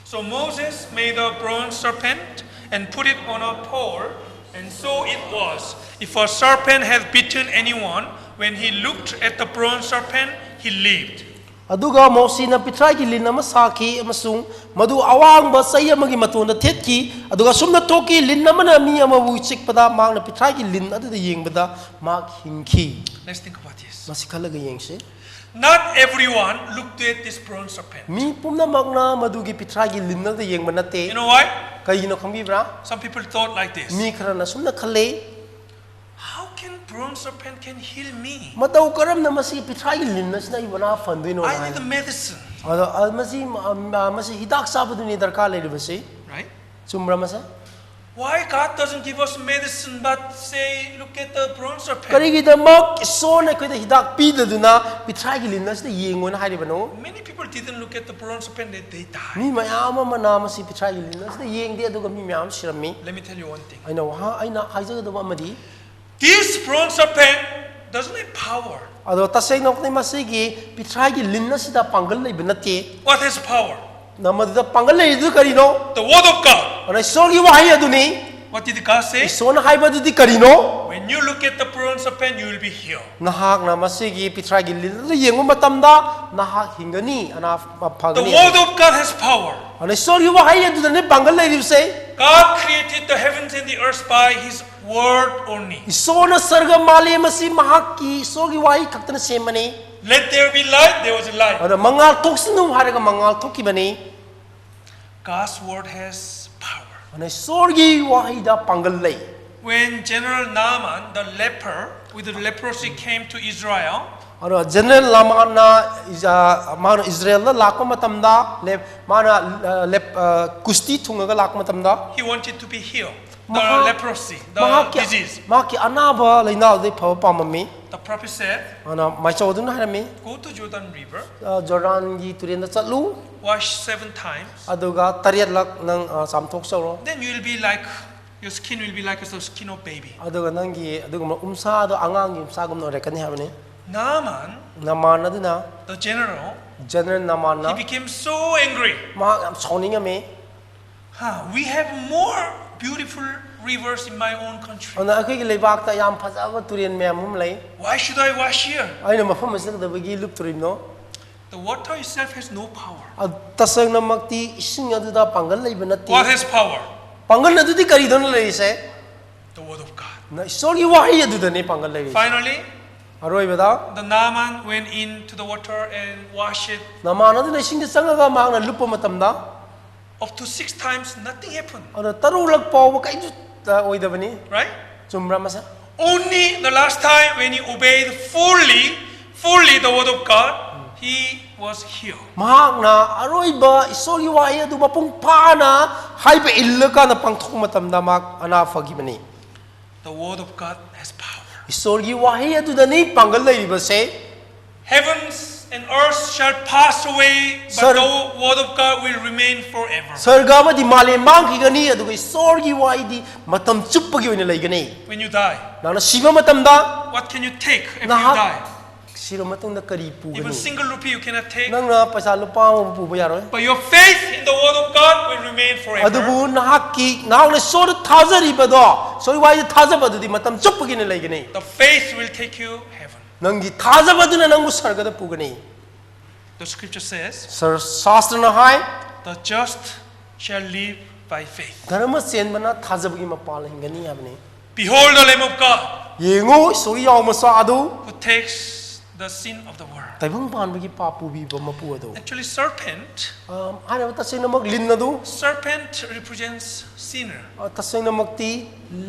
So Moses made a bronze serpent and put it on a pole, and so it was. If a serpent had bitten anyone, when he looked at the bronze serpent, he lived. ꯑꯗꯨꯒ ꯃꯣꯁꯤꯅ ꯄꯤꯊ꯭ꯔꯥꯏꯒꯤ ꯂꯤꯟ ꯑꯃ ꯁꯥꯈꯤ ꯑꯃꯁꯨꯡ ꯃꯗꯨ ꯑꯋꯥꯡꯕ ꯆꯩ ꯑꯃꯒꯤ ꯃꯇꯣꯟꯗ ꯊꯦꯠꯈꯤ꯫ ꯑꯗꯨꯒ ꯑꯁꯨꯝꯅ ꯊꯣꯛꯈꯤ, ꯂꯤꯟ ꯑꯃꯅ ꯃꯤ ꯑꯃꯕꯨ ꯆꯤꯛꯄꯗ ꯃꯍꯥꯛꯅ ꯄꯤꯊ꯭ꯔꯥꯏꯒꯤ ꯂꯤꯟ ꯑꯗꯨꯗ ꯌꯦꯡꯕꯗ ꯃꯍꯥꯛ ꯍꯤꯡꯈꯤ꯫ Let's think about this. ꯃꯁꯤ ꯈꯜꯂꯒ ꯌꯦꯡꯁꯤ꯫ Not everyone looked at this bronze serpent. ꯃꯤ ꯄꯨꯝꯅꯃꯛꯅ ꯃꯗꯨꯒꯤ ꯄꯤꯊ꯭ꯔꯥꯏꯒꯤ ꯂꯤꯟ ꯑꯗꯨꯗ ꯌꯦꯡꯕ ꯅꯠꯇꯦ꯫ You know why? ꯀꯩꯒꯤꯅꯣ ꯈꯪꯕꯤꯕ꯭ꯔꯥ? Some people thought like this. ꯃꯤ ꯈꯔꯅ ꯑꯁꯨꯝꯅ ꯈꯜꯂꯤ, How can bronze serpent can heal me? "ꯃꯇꯧ ꯀꯔꯝꯅ ꯃꯁꯤ ꯄꯤꯊ꯭ꯔꯥꯏꯒꯤ ꯂꯤꯟ ꯑꯁꯤꯅ ꯑꯩꯕꯨ ꯑꯅꯥ ꯐꯍꯟꯗꯣꯏꯅꯣ?" I high. need the medicine, ꯑꯗꯣ, ꯑ, ꯃꯁꯤ, ꯑ, ꯃꯁꯤ ꯍꯤꯗꯥꯛ ꯆꯥꯕꯗꯨꯅꯤ ꯗꯔꯀꯥꯔ ꯂꯩꯔꯤꯕꯁꯤ꯫ right? ꯆꯨꯝꯕ꯭ꯔꯥ ꯃꯁꯦ? Why God doesn't give us medicine but say, look at the bronze serpent? ꯀꯔꯤꯒꯤꯗꯃꯛ ꯏꯁꯣꯔꯅ ꯑꯩꯈꯣꯏꯗ ꯍꯤꯗꯥꯛ ꯄꯤꯗꯗꯨꯅ ꯄꯤꯊ꯭ꯔꯥꯏꯒꯤ ꯂꯤꯟ ꯑꯁꯤꯗ ꯌꯦꯡꯉꯣꯅ ꯍꯥꯏꯔꯤꯕꯅꯣ? Many people didn't look at the bronze serpent, they, they died. ꯃꯤ ꯃꯌꯥꯝ ꯑꯃꯅ ꯃꯁꯤ ꯄꯤꯊ꯭ꯔꯥꯏꯒꯤ ꯂꯤꯟ ꯑꯁꯤꯗ ꯌꯦꯡꯗꯦ, ꯑꯗꯨꯒ ꯃꯤ ꯃꯌꯥꯝ ꯁꯤꯔꯝꯃꯤ꯫ Let me tell you one thing. ꯑꯩꯅ ꯋꯥꯍ-, ꯑꯩꯅ ꯍꯥꯏꯖꯒꯗꯕ ꯑꯃꯗꯤ, This bronze serpent Doesn't have power. ꯑꯗꯣ ꯇꯁꯦꯡꯅꯃꯛꯇꯤ ꯃꯁꯤꯒꯤ ꯄꯤꯊ꯭ꯔꯥꯏꯒꯤ ꯂꯤꯟ ꯑꯁꯤꯗ ꯄꯥꯡꯒꯜ ꯂꯩꯕ ꯅꯠꯇꯦ꯫ What has power? ꯅ ꯃꯗꯨꯗ ꯄꯥꯡꯒꯜ ꯂꯩꯔꯤꯗꯨ ꯀꯔꯤꯅꯣ? The word of God. ꯑꯗꯨꯅ ꯏꯁꯣꯔꯒꯤ ꯋꯥꯍꯩ ꯑꯗꯨꯅꯤ꯫ What did God say? ꯏꯁꯣꯔꯅ ꯍꯥꯏꯕꯗꯨꯗꯤ ꯀꯔꯤꯅꯣ? When you look at the bronze serpent, you will be healed. ꯅꯍꯥꯛꯅ ꯃꯁꯤꯒꯤ ꯄꯤꯊ꯭ꯔꯥꯏꯒꯤ ꯂꯤꯟ ꯑꯗꯨ ꯌꯦꯡꯕ ꯃꯇꯝꯗ ꯅꯍꯥꯛ ꯍꯤꯡꯒꯅꯤ, ꯑꯅꯥꯕ The ꯐꯒꯅꯤ꯫ word of God has power. ꯑꯗꯨꯅ ꯏꯁꯣꯔꯒꯤ ꯋꯥꯍꯩ ꯑꯗꯨꯗꯅꯤ ꯄꯥꯡꯒꯜ ꯂꯩꯔꯤꯕꯁꯦ꯫ God created the heavens and the earth by his word only. ꯏꯁꯣꯔꯅ ꯁꯔꯒ ꯃꯥꯂꯦꯝ ꯑꯁꯤ ꯃꯍꯥꯛꯀꯤ ꯏꯁꯣꯔꯒꯤ ꯋꯥꯍꯩ ꯈꯛꯇꯅ ꯁꯦꯝꯕꯅꯤ꯫ Let there be light, there was light. ꯑꯗꯨꯅ ꯃꯉꯥꯜ ꯊꯣꯛꯁꯅꯨ ꯍꯥꯏꯔꯒ ꯃꯉꯥꯜ ꯊꯣꯛꯈꯤꯕꯅꯤ꯫ God's word has power. ꯑꯗꯨꯅ ꯏꯁꯣꯔꯒꯤ ꯋꯥꯍꯩꯗ ꯄꯥꯡꯒꯜ ꯂꯩ꯫ When General Naaman, the leper with the leprosy, came to Israel, ꯑꯗꯣ ꯖꯦꯅꯔꯦꯜ ꯅꯥꯃꯥꯟꯅ ꯏꯖ- ꯃꯥꯅ ꯏꯖꯔꯦꯜꯗ ꯂꯥꯛꯄ ꯃꯇꯝꯗ ꯂꯦꯞ- ꯃꯥꯅ ꯑ, ꯂꯦꯞ- ꯑ, ꯀꯨꯁꯇꯤ ꯊꯨꯡꯉꯒ ꯂꯥꯛꯄ ꯃꯇꯝꯗ he wanted to be healed. The ꯃꯍꯥꯛ- leprosy, the ꯃꯍꯥꯛꯀꯤ disease. ꯃꯍꯥꯛꯀꯤ ꯑꯅꯥꯕ ꯂꯥꯏꯅꯥꯗꯨꯗꯩ ꯐꯕ ꯄꯥꯝꯃꯝꯃꯤ꯫ The prophet said, ꯑꯗꯨꯅ ꯃꯥꯏꯆꯧ ꯑꯗꯨꯅ ꯍꯥꯏꯔꯝꯃꯤ, "Go to Jordan River, "ꯑ, ꯖꯣꯔꯗꯥꯟꯒꯤ ꯇꯨꯔꯦꯟꯗ ꯆꯠꯂꯨ, wash seven times, ꯑꯗꯨꯒ ꯇꯔꯦꯠꯂꯛ ꯅꯪ ꯑ, ꯆꯥꯝꯊꯣꯛꯆꯧꯔꯣ, then you will be like, your skin will be like the skin of baby." ꯑꯗꯨꯒ ꯅꯪꯒꯤ ꯑꯗꯨꯒꯨꯝꯕ ꯎꯝꯁꯥꯗꯣ ꯑꯉꯥꯡꯒꯤ ꯎꯝꯁꯥꯒꯨꯝꯅ ꯑꯣꯏꯔꯛꯀꯅꯤ" ꯍꯥꯏꯕꯅꯤ꯫ Naaman, ꯅꯃꯥꯟ ꯑꯗꯨꯅ the general, ꯖꯦꯅꯔꯦꯜ ꯅꯃꯥꯟꯅ he became so angry. ꯃꯍꯥꯛ ꯌꯥꯝ ꯁꯥꯎꯅꯤꯡꯉꯝꯃꯤ꯫ "Huh, we have more beautiful rivers in my own country. ꯑꯗꯨꯅ ꯑꯩꯈꯣꯏꯒꯤ ꯂꯩꯕꯥꯛꯇ ꯌꯥꯝ ꯐꯖꯕ ꯇꯨꯔꯦꯜ ꯃꯌꯥꯝ ꯑꯃ ꯂꯩ꯫ Why should I wash here?" ꯑꯩꯅ ꯃꯐꯝ ꯑꯁꯤꯗ ꯀꯩꯗꯧꯕꯒꯤ ꯂꯨꯞꯇꯣꯔꯤꯕꯅꯣ? The water itself has no power. ꯑ, ꯇꯁꯦꯡꯅꯃꯛꯇꯤ ꯏꯁꯤꯡ ꯑꯗꯨꯗ ꯄꯥꯡꯒꯜ ꯂꯩꯕ ꯅꯠꯇꯦ꯫ What has power? ꯄꯥꯡꯒꯜ ꯑꯗꯨꯗꯤ ꯀꯔꯤꯗꯅꯣ ꯂꯩꯔꯤꯁꯦ? The word of God. ꯅ ꯏꯁꯣꯔꯒꯤ ꯋꯥꯍꯩ ꯑꯗꯨꯗꯅꯤ ꯄꯥꯡꯒꯜ ꯂꯩꯔꯤꯁꯦ꯫ Finally, ꯑꯔꯣꯏꯕꯗ the Naaman went into the water and washed it. ꯅꯃꯥꯟ ꯑꯗꯨꯅ ꯏꯁꯤꯡꯗ ꯆꯪꯉꯒ ꯃꯍꯥꯛꯅ ꯂꯨꯞꯄ ꯃꯇꯝꯗ Up to six times, nothing happened. ꯑꯗꯨꯅ ꯇꯔꯨꯛꯂꯛ ꯐꯥꯎꯕ ꯀꯩꯁꯨ ꯑ, ꯑꯣꯏꯗꯕꯅꯤ꯫ Right? ꯆꯨꯝꯕ꯭ꯔꯥ ꯃꯁꯦ? Only the last time when he obeyed fully, fully the word of God, he was healed. ꯃꯍꯥꯛꯅ ꯑꯔꯣꯏꯕ ꯏꯁꯣꯔꯒꯤ ꯋꯥꯍꯩ ꯑꯗꯨ ꯃꯄꯨꯡ ꯐꯥꯅ ꯍꯥꯏꯕ ꯏꯜꯂꯀꯥꯟꯗ ꯄꯥꯡꯊꯣꯛꯄ ꯃꯇꯝꯗ ꯃꯍꯥꯛ ꯑꯅꯥ ꯐꯈꯤꯕꯅꯤ꯫ The word of God has power. ꯏꯁꯣꯔꯒꯤ ꯋꯥꯍꯩ ꯑꯗꯨꯗꯅꯤ ꯄꯥꯡꯒꯜ ꯂꯩꯔꯤꯕꯁꯦ꯫ Heavens and earth shall pass away, but Sir- the word of God will remain forever. ꯁꯔꯒ ꯑꯃꯗꯤ ꯃꯥꯂꯦꯝ ꯃꯥꯡꯈꯤꯒꯅꯤ, ꯑꯗꯨꯒ ꯏꯁꯣꯔꯒꯤ ꯋꯥꯍꯩꯗꯤ ꯃꯇꯝ ꯆꯨꯞꯄꯒꯤ ꯑꯣꯏꯅ ꯂꯩꯒꯅꯤ꯫ When you die, ꯅꯪꯅ ꯁꯤꯕ ꯃꯇꯝꯗ what can you take if you ꯅꯍꯥꯛ die? ꯁꯤꯔꯕ ꯃꯇꯨꯡꯗ ꯀꯔꯤ Even ꯄꯨꯒꯅꯤ? Single rupee you cannot take. ꯅꯪꯅ ꯄꯩꯁꯥ ꯂꯨꯄꯥ ꯑꯃ ꯄꯨꯕ ꯌꯥꯔꯣꯏ꯫ But your faith in the word of God will remain forever. ꯑꯗꯨꯕꯨ ꯅꯍꯥꯛꯀꯤ ꯅꯍꯥꯛꯅ ꯏꯁꯣꯔꯗ ꯊꯥꯖꯔꯤꯕꯗꯣ, ꯏꯁꯣꯔꯒꯤ ꯋꯥꯍꯩꯗ ꯊꯥꯖꯕ ꯑꯗꯨꯗꯤ ꯃꯇꯝ ꯆꯨꯞꯄꯒꯤꯅ ꯂꯩꯒꯅꯤ꯫ The faith will take you heaven. ꯅꯪꯒꯤ ꯊꯥꯖꯕ ꯑꯗꯨꯅ ꯅꯪꯕꯨ ꯁꯔꯒꯗ ꯄꯨꯒꯅꯤ꯫ The scripture says, ꯁꯔ ꯁꯥꯁꯇ꯭ꯔꯅ ꯍꯥꯏ, "The just shall live by faith." "ꯙꯔꯃ ꯆꯦꯟꯕꯅ ꯊꯥꯖꯕꯒꯤ ꯃꯄꯥꯜ ꯍꯤꯡꯒꯅꯤ" ꯍꯥꯏꯕꯅꯤ꯫ Behold the Lamb of God "ꯌꯦꯡꯉꯨ, ꯏꯁꯣꯔꯒꯤ ꯌꯥꯎ ꯃꯆꯥ ꯑꯗꯨ, who takes the sin of the world. ꯇꯥꯏꯕꯪ ꯄꯥꯟꯕꯒꯤ ꯄꯥꯞ ꯄꯨꯕꯤꯕ ꯃꯄꯨ ꯑꯗꯨ"꯫ Actually, serpent, ꯑ, ꯍꯥꯏꯔꯤꯕ ꯇꯁꯦꯡꯅꯃꯛ ꯂꯤꯟ ꯑꯗꯨ, serpent represents sinner. ꯑ, ꯇꯁꯦꯡꯅꯃꯛꯇꯤ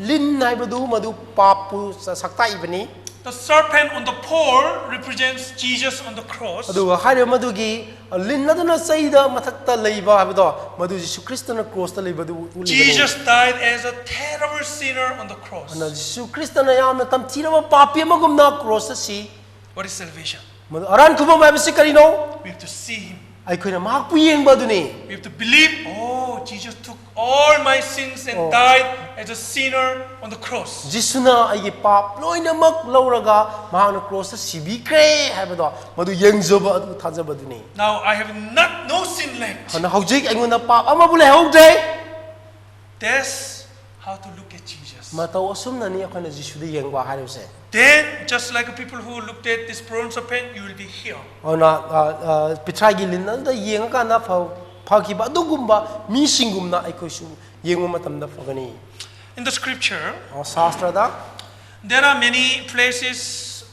ꯂꯤꯟ ꯍꯥꯏꯕꯗꯨ ꯃꯗꯨ ꯄꯥꯞꯄꯨ ꯁ-, ꯁꯛꯇꯥꯛꯏꯕꯅꯤ꯫ The serpent on the pole represents Jesus on the cross. ꯑꯗꯨꯒ ꯍꯥꯏꯔꯤꯕ ꯃꯗꯨꯒꯤ, ꯑ, ꯂꯤꯟ ꯑꯗꯨꯅ ꯆꯩꯗ ꯃꯊꯛꯇ ꯂꯩꯕ ꯍꯥꯏꯕꯗꯣ, ꯃꯗꯨ ꯖꯤꯁꯨ ꯈ꯭ꯔꯤꯁꯇꯅ ꯀ꯭ꯔꯣꯁꯇ ꯂꯩꯕꯗꯨ ꯎꯠꯂꯤꯕꯅꯤ꯫ Jesus died as a terrible sinner on the cross. ꯑꯗꯨꯅ ꯖꯤꯁꯨ ꯈ꯭ꯔꯤꯁꯇꯅ ꯌꯥꯝꯅ ꯇꯝꯊꯤꯔꯕ ꯄꯥꯄꯤ ꯑꯃꯒꯨꯝꯅ ꯀ꯭ꯔꯣꯁꯇ ꯁꯤ꯫ What is salvation? ꯃꯗꯨ ꯑꯔꯥꯟ ꯈꯨꯕꯝ ꯍꯥꯏꯕꯁꯤ ꯀꯔꯤꯅꯣ? We have to see him. ꯑꯩꯈꯣꯏꯅ ꯃꯍꯥꯛꯄꯨ ꯌꯦꯡꯕ ꯑꯗꯨꯅꯤ꯫ We have to believe, "Oh, Jesus took all my sins and Oh. died as a sinner on the cross." ꯖꯤꯁꯨꯅ ꯑꯩꯒꯤ ꯄꯥꯞ ꯂꯣꯏꯅꯃꯛ ꯂꯧꯔꯒ ꯃꯍꯥꯛꯅ ꯀ꯭ꯔꯣꯁꯇ ꯁꯤꯕꯤꯈ꯭ꯔꯦ ꯍꯥꯏꯕꯗꯣ, ꯃꯗꯨ ꯌꯦꯡꯖꯕ ꯑꯗꯨ ꯊꯥꯖꯕ ꯑꯗꯨꯅꯤ꯫ Now I have not, no sin left. ꯑꯗꯨꯅ ꯍꯧꯖꯤꯛ ꯑꯩꯉꯣꯟꯗ ꯄꯥꯞ ꯑꯃꯕꯨ ꯂꯩꯍꯧꯗ꯭ꯔꯦ꯫ That's how to look at Jesus. ꯃꯇꯧ ꯑꯁꯨꯝꯅꯅꯤ ꯑꯩꯈꯣꯏꯅ ꯖꯤꯁꯨꯗ ꯌꯦꯡꯕ ꯍꯥꯏꯔꯤꯕꯁꯦ꯫ Then, just like people who looked at this bronze serpent, you will be healed. ꯑꯗꯨꯅ, ꯑ, ꯑ, ꯄꯤꯊ꯭ꯔꯥꯏꯒꯤ ꯂꯤꯟ ꯑꯗꯨꯗ ꯌꯦꯡꯉꯀꯥꯟꯗ ꯐ-, ꯐꯈꯤꯕ ꯑꯗꯨꯒꯨꯝꯕ ꯃꯤꯁꯤꯡꯒꯨꯝꯅ ꯑꯩꯈꯣꯏꯁꯨ ꯌꯦꯡꯕ ꯃꯇꯝꯗ ꯐꯒꯅꯤ꯫ In the scripture, ꯑ, ꯁꯥꯁꯇ꯭ꯔꯗ there are many places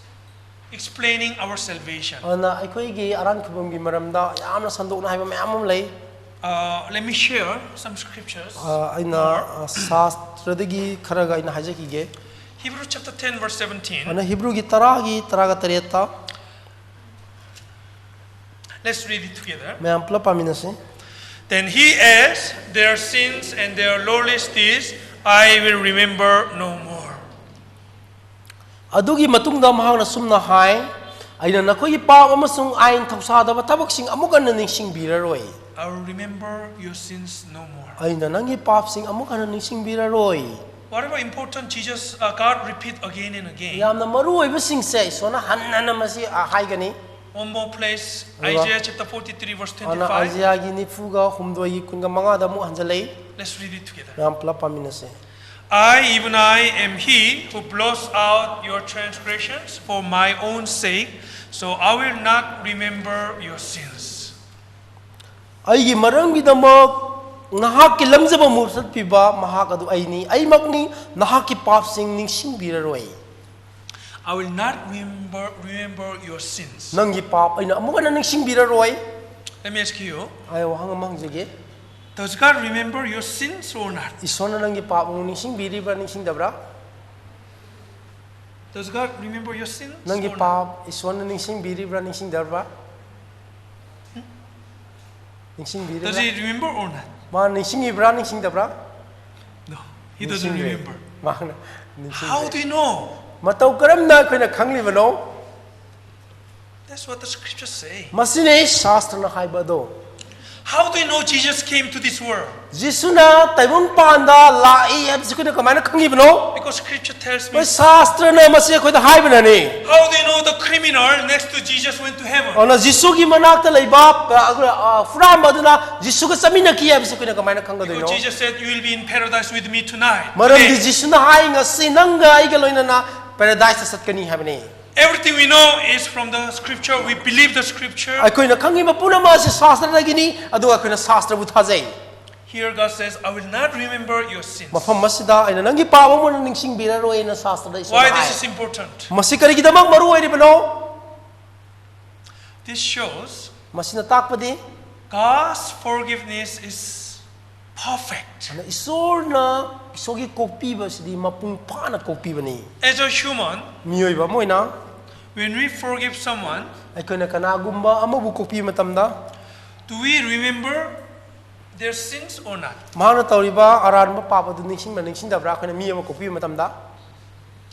explaining our salvation. ꯑꯗꯨꯅ ꯑꯩꯈꯣꯏꯒꯤ ꯑꯔꯥꯟ ꯈꯨꯕꯝꯒꯤ ꯃꯔꯝꯗ ꯌꯥꯝꯅ ꯁꯟꯗꯣꯛꯅ ꯍꯥꯏꯕ ꯃꯌꯥꯝ ꯑꯃ ꯂꯩ꯫ Uh, let me share some scriptures. ꯑ, ꯑꯩꯅ, ꯑ, ꯁꯥꯁꯇ꯭ꯔꯗꯒꯤ ꯈꯔꯒ ꯑꯩꯅ ꯍꯥꯏꯖꯈꯤꯒꯦ꯫ Hebrews chapter ten, verse seventeen. ꯑꯗꯨꯅ ꯍꯤꯕ꯭ꯔꯨꯒꯤ ꯇꯔꯥꯒꯤ ꯇꯔꯥꯒ ꯇꯔꯦꯠꯇ Let's read it together. ꯃꯌꯥꯝ ꯄꯨꯂꯞ ꯄꯥꯃꯤꯟꯅꯁꯤ꯫ Then he adds, "Their sins and their lawless deeds I will remember no more." ꯑꯗꯨꯒꯤ ꯃꯇꯨꯡꯗ ꯃꯍꯥꯛꯅ ꯁꯨꯝꯅ ꯍꯥꯏ, ꯑꯩꯅ ꯅꯈꯣꯏꯒꯤ ꯄꯥꯞ ꯑꯃꯁꯨꯡ ꯑꯥꯏꯟ ꯊꯧꯁꯥꯗꯕ ꯊꯕꯛꯁꯤꯡ ꯑꯃꯨꯛ ꯍꯟꯅ ꯅꯤꯡꯁꯤꯡꯕꯤꯔꯔꯣꯏ꯫ I will remember your sins no more. ꯑꯩꯅ ꯅꯪꯒꯤ ꯄꯥꯞꯁꯤꯡ ꯑꯃꯨꯛ ꯍꯟꯅ ꯅꯤꯡꯁꯤꯡꯕꯤꯔꯔꯣꯏ꯫ Whatever important, Jesus, uh, God repeat again and again. ꯌꯥꯝꯅ ꯃꯔꯨ ꯑꯣꯏꯕꯁꯤꯡꯁꯦ ꯏꯁꯣꯔꯅ ꯍꯟꯅ ꯍꯟꯅ ꯃꯁꯤ ꯑ, ꯍꯥꯏꯒꯅꯤ꯫ One more place, ꯑꯗꯨꯒ Isaiah chapter forty-three, verse ꯑꯗꯨꯅ twenty-five. ꯑꯥꯏꯖꯤꯌꯥꯒꯤ ꯅꯤꯐꯨꯒ ꯍꯨꯝꯗꯣꯏꯒꯤ ꯀꯨꯟꯒ ꯃꯉꯥꯗ ꯑꯃꯨꯛ ꯍꯟꯖꯜꯂꯛꯏ꯫ Let's read it together. ꯃꯌꯥꯝ ꯄꯨꯂꯞ ꯄꯥꯃꯤꯟꯅꯁꯦ꯫ I, even I, am he who blots out your transgressions for my own sake, so I will not remember your sins. ꯑꯩꯒꯤ ꯃꯔꯝꯒꯤꯗꯃꯛ ꯅꯍꯥꯛꯀꯤ ꯂꯝꯖꯕ ꯃꯨꯊꯠꯄꯤꯕ ꯃꯍꯥꯛ ꯑꯗꯨ ꯑꯩꯅꯤ꯫ ꯑꯩꯃꯛꯅꯤ ꯅꯍꯥꯛꯀꯤ ꯄꯥꯞꯁꯤꯡ ꯅꯤꯡꯁꯤꯡꯕꯤꯔꯔꯣꯏ꯫ I will not remember, remember your sins. ꯅꯪꯒꯤ ꯄꯥꯞ ꯑꯩꯅ ꯑꯃꯨꯛ ꯍꯟꯅ ꯅꯤꯡꯁꯤꯡꯕꯤꯔꯔꯣꯏ꯫ Let me ask you, ꯑꯩ ꯋꯥꯍꯪ ꯑꯃ ꯍꯪꯖꯒꯦ꯫ Does God remember your sins or not? ꯏꯁꯣꯔꯅ ꯅꯪꯒꯤ ꯄꯥꯞ ꯑꯃꯨꯛ ꯅꯤꯡꯁꯤꯡꯕꯤꯔꯤꯕ꯭ꯔꯥ ꯅꯤꯡꯁꯤꯡꯗꯕ꯭ꯔꯥ? Does God remember your sins ꯅꯪꯒꯤ or not? ꯄꯥꯞ ꯏꯁꯣꯔꯅ ꯅꯤꯡꯁꯤꯡꯕꯤꯔꯤꯕ꯭ꯔꯥ ꯅꯤꯡꯁꯤꯡꯗꯕ꯭ꯔꯥ? Does ꯅꯤꯡꯁꯤꯡꯕꯤꯔꯤꯕ꯭ꯔꯥ? he remember or not? ꯃꯥ ꯅꯤꯡꯁꯤꯡꯉꯤꯕ꯭ꯔꯥ ꯅꯤꯡꯁꯤꯡꯗꯕ꯭ꯔꯥ? No, he doesn't ꯅꯤꯡꯁꯤꯡꯗ꯭ꯔꯦ꯫ Remember. ꯃꯥꯅ How ꯅꯤꯡꯁꯤꯡꯗ꯭ꯔꯦ꯫ Do you know? ꯃꯇꯧ ꯀꯔꯝꯅ ꯑꯩꯈꯣꯏꯅ ꯈꯪꯂꯤꯕꯅꯣ? That's what the scriptures say. ꯃꯁꯤꯅꯤ ꯁꯥꯁꯇ꯭ꯔꯅ ꯍꯥꯏꯕ ꯑꯗꯣ꯫ How do you know Jesus came to this world? ꯖꯤꯁꯨꯅ ꯇꯥꯏꯕꯪꯄꯥꯟꯗ ꯂꯥꯛꯏ ꯍꯥꯏꯕꯁꯤ ꯑꯩꯈꯣꯏꯅ ꯀꯃꯥꯏꯅ ꯈꯪꯉꯤꯕꯅꯣ? Because scripture tells me. ꯑꯩꯈꯣꯏ ꯁꯥꯁꯇ꯭ꯔꯅ ꯃꯁꯤ ꯑꯩꯈꯣꯏꯗ ꯍꯥꯏꯕꯅꯅꯤ꯫ How do you know the criminal next to Jesus went to heaven? ꯑꯗꯨꯅ ꯖꯤꯁꯨꯒꯤ ꯃꯅꯥꯛꯇ ꯂꯩꯕ ꯑ, ꯑ, ꯍꯨꯔꯥꯟꯕ ꯑꯗꯨꯅ ꯖꯤꯁꯨꯒ ꯆꯠꯃꯤꯟꯅꯈꯤ ꯍꯥꯏꯕꯁꯤ ꯑꯩꯈꯣꯏꯅ ꯀꯃꯥꯏꯅ ꯈꯪꯒꯗꯣꯏꯅꯣ? Because Jesus said, "You will be in paradise with me tonight." ꯃꯔꯝꯗꯤ Today. ꯖꯤꯁꯨꯅ ꯍꯥꯏ ꯉꯁꯤ ꯅꯪꯒ ꯑꯩꯒ ꯂꯣꯏꯅꯅ ꯄꯦꯔꯥꯗꯥꯏꯁꯇ ꯆꯠꯀꯅꯤ ꯍꯥꯏꯕꯅꯤ꯫ Everything we know is from the scripture. We believe the scripture. ꯑꯩꯈꯣꯏꯅ ꯈꯪꯉꯤꯕ ꯄꯨꯝꯅꯃꯛ ꯑꯁꯤ ꯁꯥꯁꯇ꯭ꯔꯗꯒꯤꯅꯤ, ꯑꯗꯨꯒ ꯑꯩꯈꯣꯏꯅ ꯁꯥꯁꯇ꯭ꯔꯕꯨ ꯊꯥꯖꯩ꯫ Here God says, "I will not remember your sins." ꯃꯐꯝ ꯑꯁꯤꯗ ꯑꯩꯅ ꯅꯪꯒꯤ ꯄꯥꯞ ꯑꯃ ꯅꯤꯡꯁꯤꯡꯕꯤꯔꯔꯣꯏꯅ ꯁꯥꯁꯇ꯭ꯔꯗ ꯏꯁꯣꯔꯅ Why high. This is important? ꯃꯁꯤ ꯀꯔꯤꯒꯤꯗꯃꯛ ꯃꯔꯨ ꯑꯣꯏꯔꯤꯕꯅꯣ? This shows ꯃꯁꯤꯅ ꯇꯥꯛꯄꯗꯤ God's forgiveness is perfect. ꯑꯗꯨꯅ ꯏꯁꯣꯔꯅ ꯏꯁꯣꯔꯒꯤ ꯀꯣꯛꯄꯤꯕꯁꯤꯗꯤ ꯃꯄꯨꯡ ꯐꯥꯅ ꯀꯣꯛꯄꯤꯕꯅꯤ꯫ As a human, ꯃꯤꯑꯣꯏꯕ ꯑꯃ ꯑꯣꯏꯅ when we forgive someone, ꯑꯩꯈꯣꯏꯅ ꯀꯅꯥꯒꯨꯝꯕ ꯑꯃꯕꯨ ꯀꯣꯛꯄꯤꯕ ꯃꯇꯝꯗ do we remember their sins or not? ꯃꯍꯥꯛꯅ ꯇꯧꯔꯤꯕ ꯑꯔꯥꯟꯕ ꯄꯥꯞ ꯑꯗꯨ ꯅꯤꯡꯁꯤꯡꯕ ꯅꯤꯡꯁꯤꯡꯗꯕ꯭ꯔꯥ? ꯑꯩꯈꯣꯏꯅ ꯃꯤ ꯑꯃ ꯀꯣꯛꯄꯤꯕ ꯃꯇꯝꯗ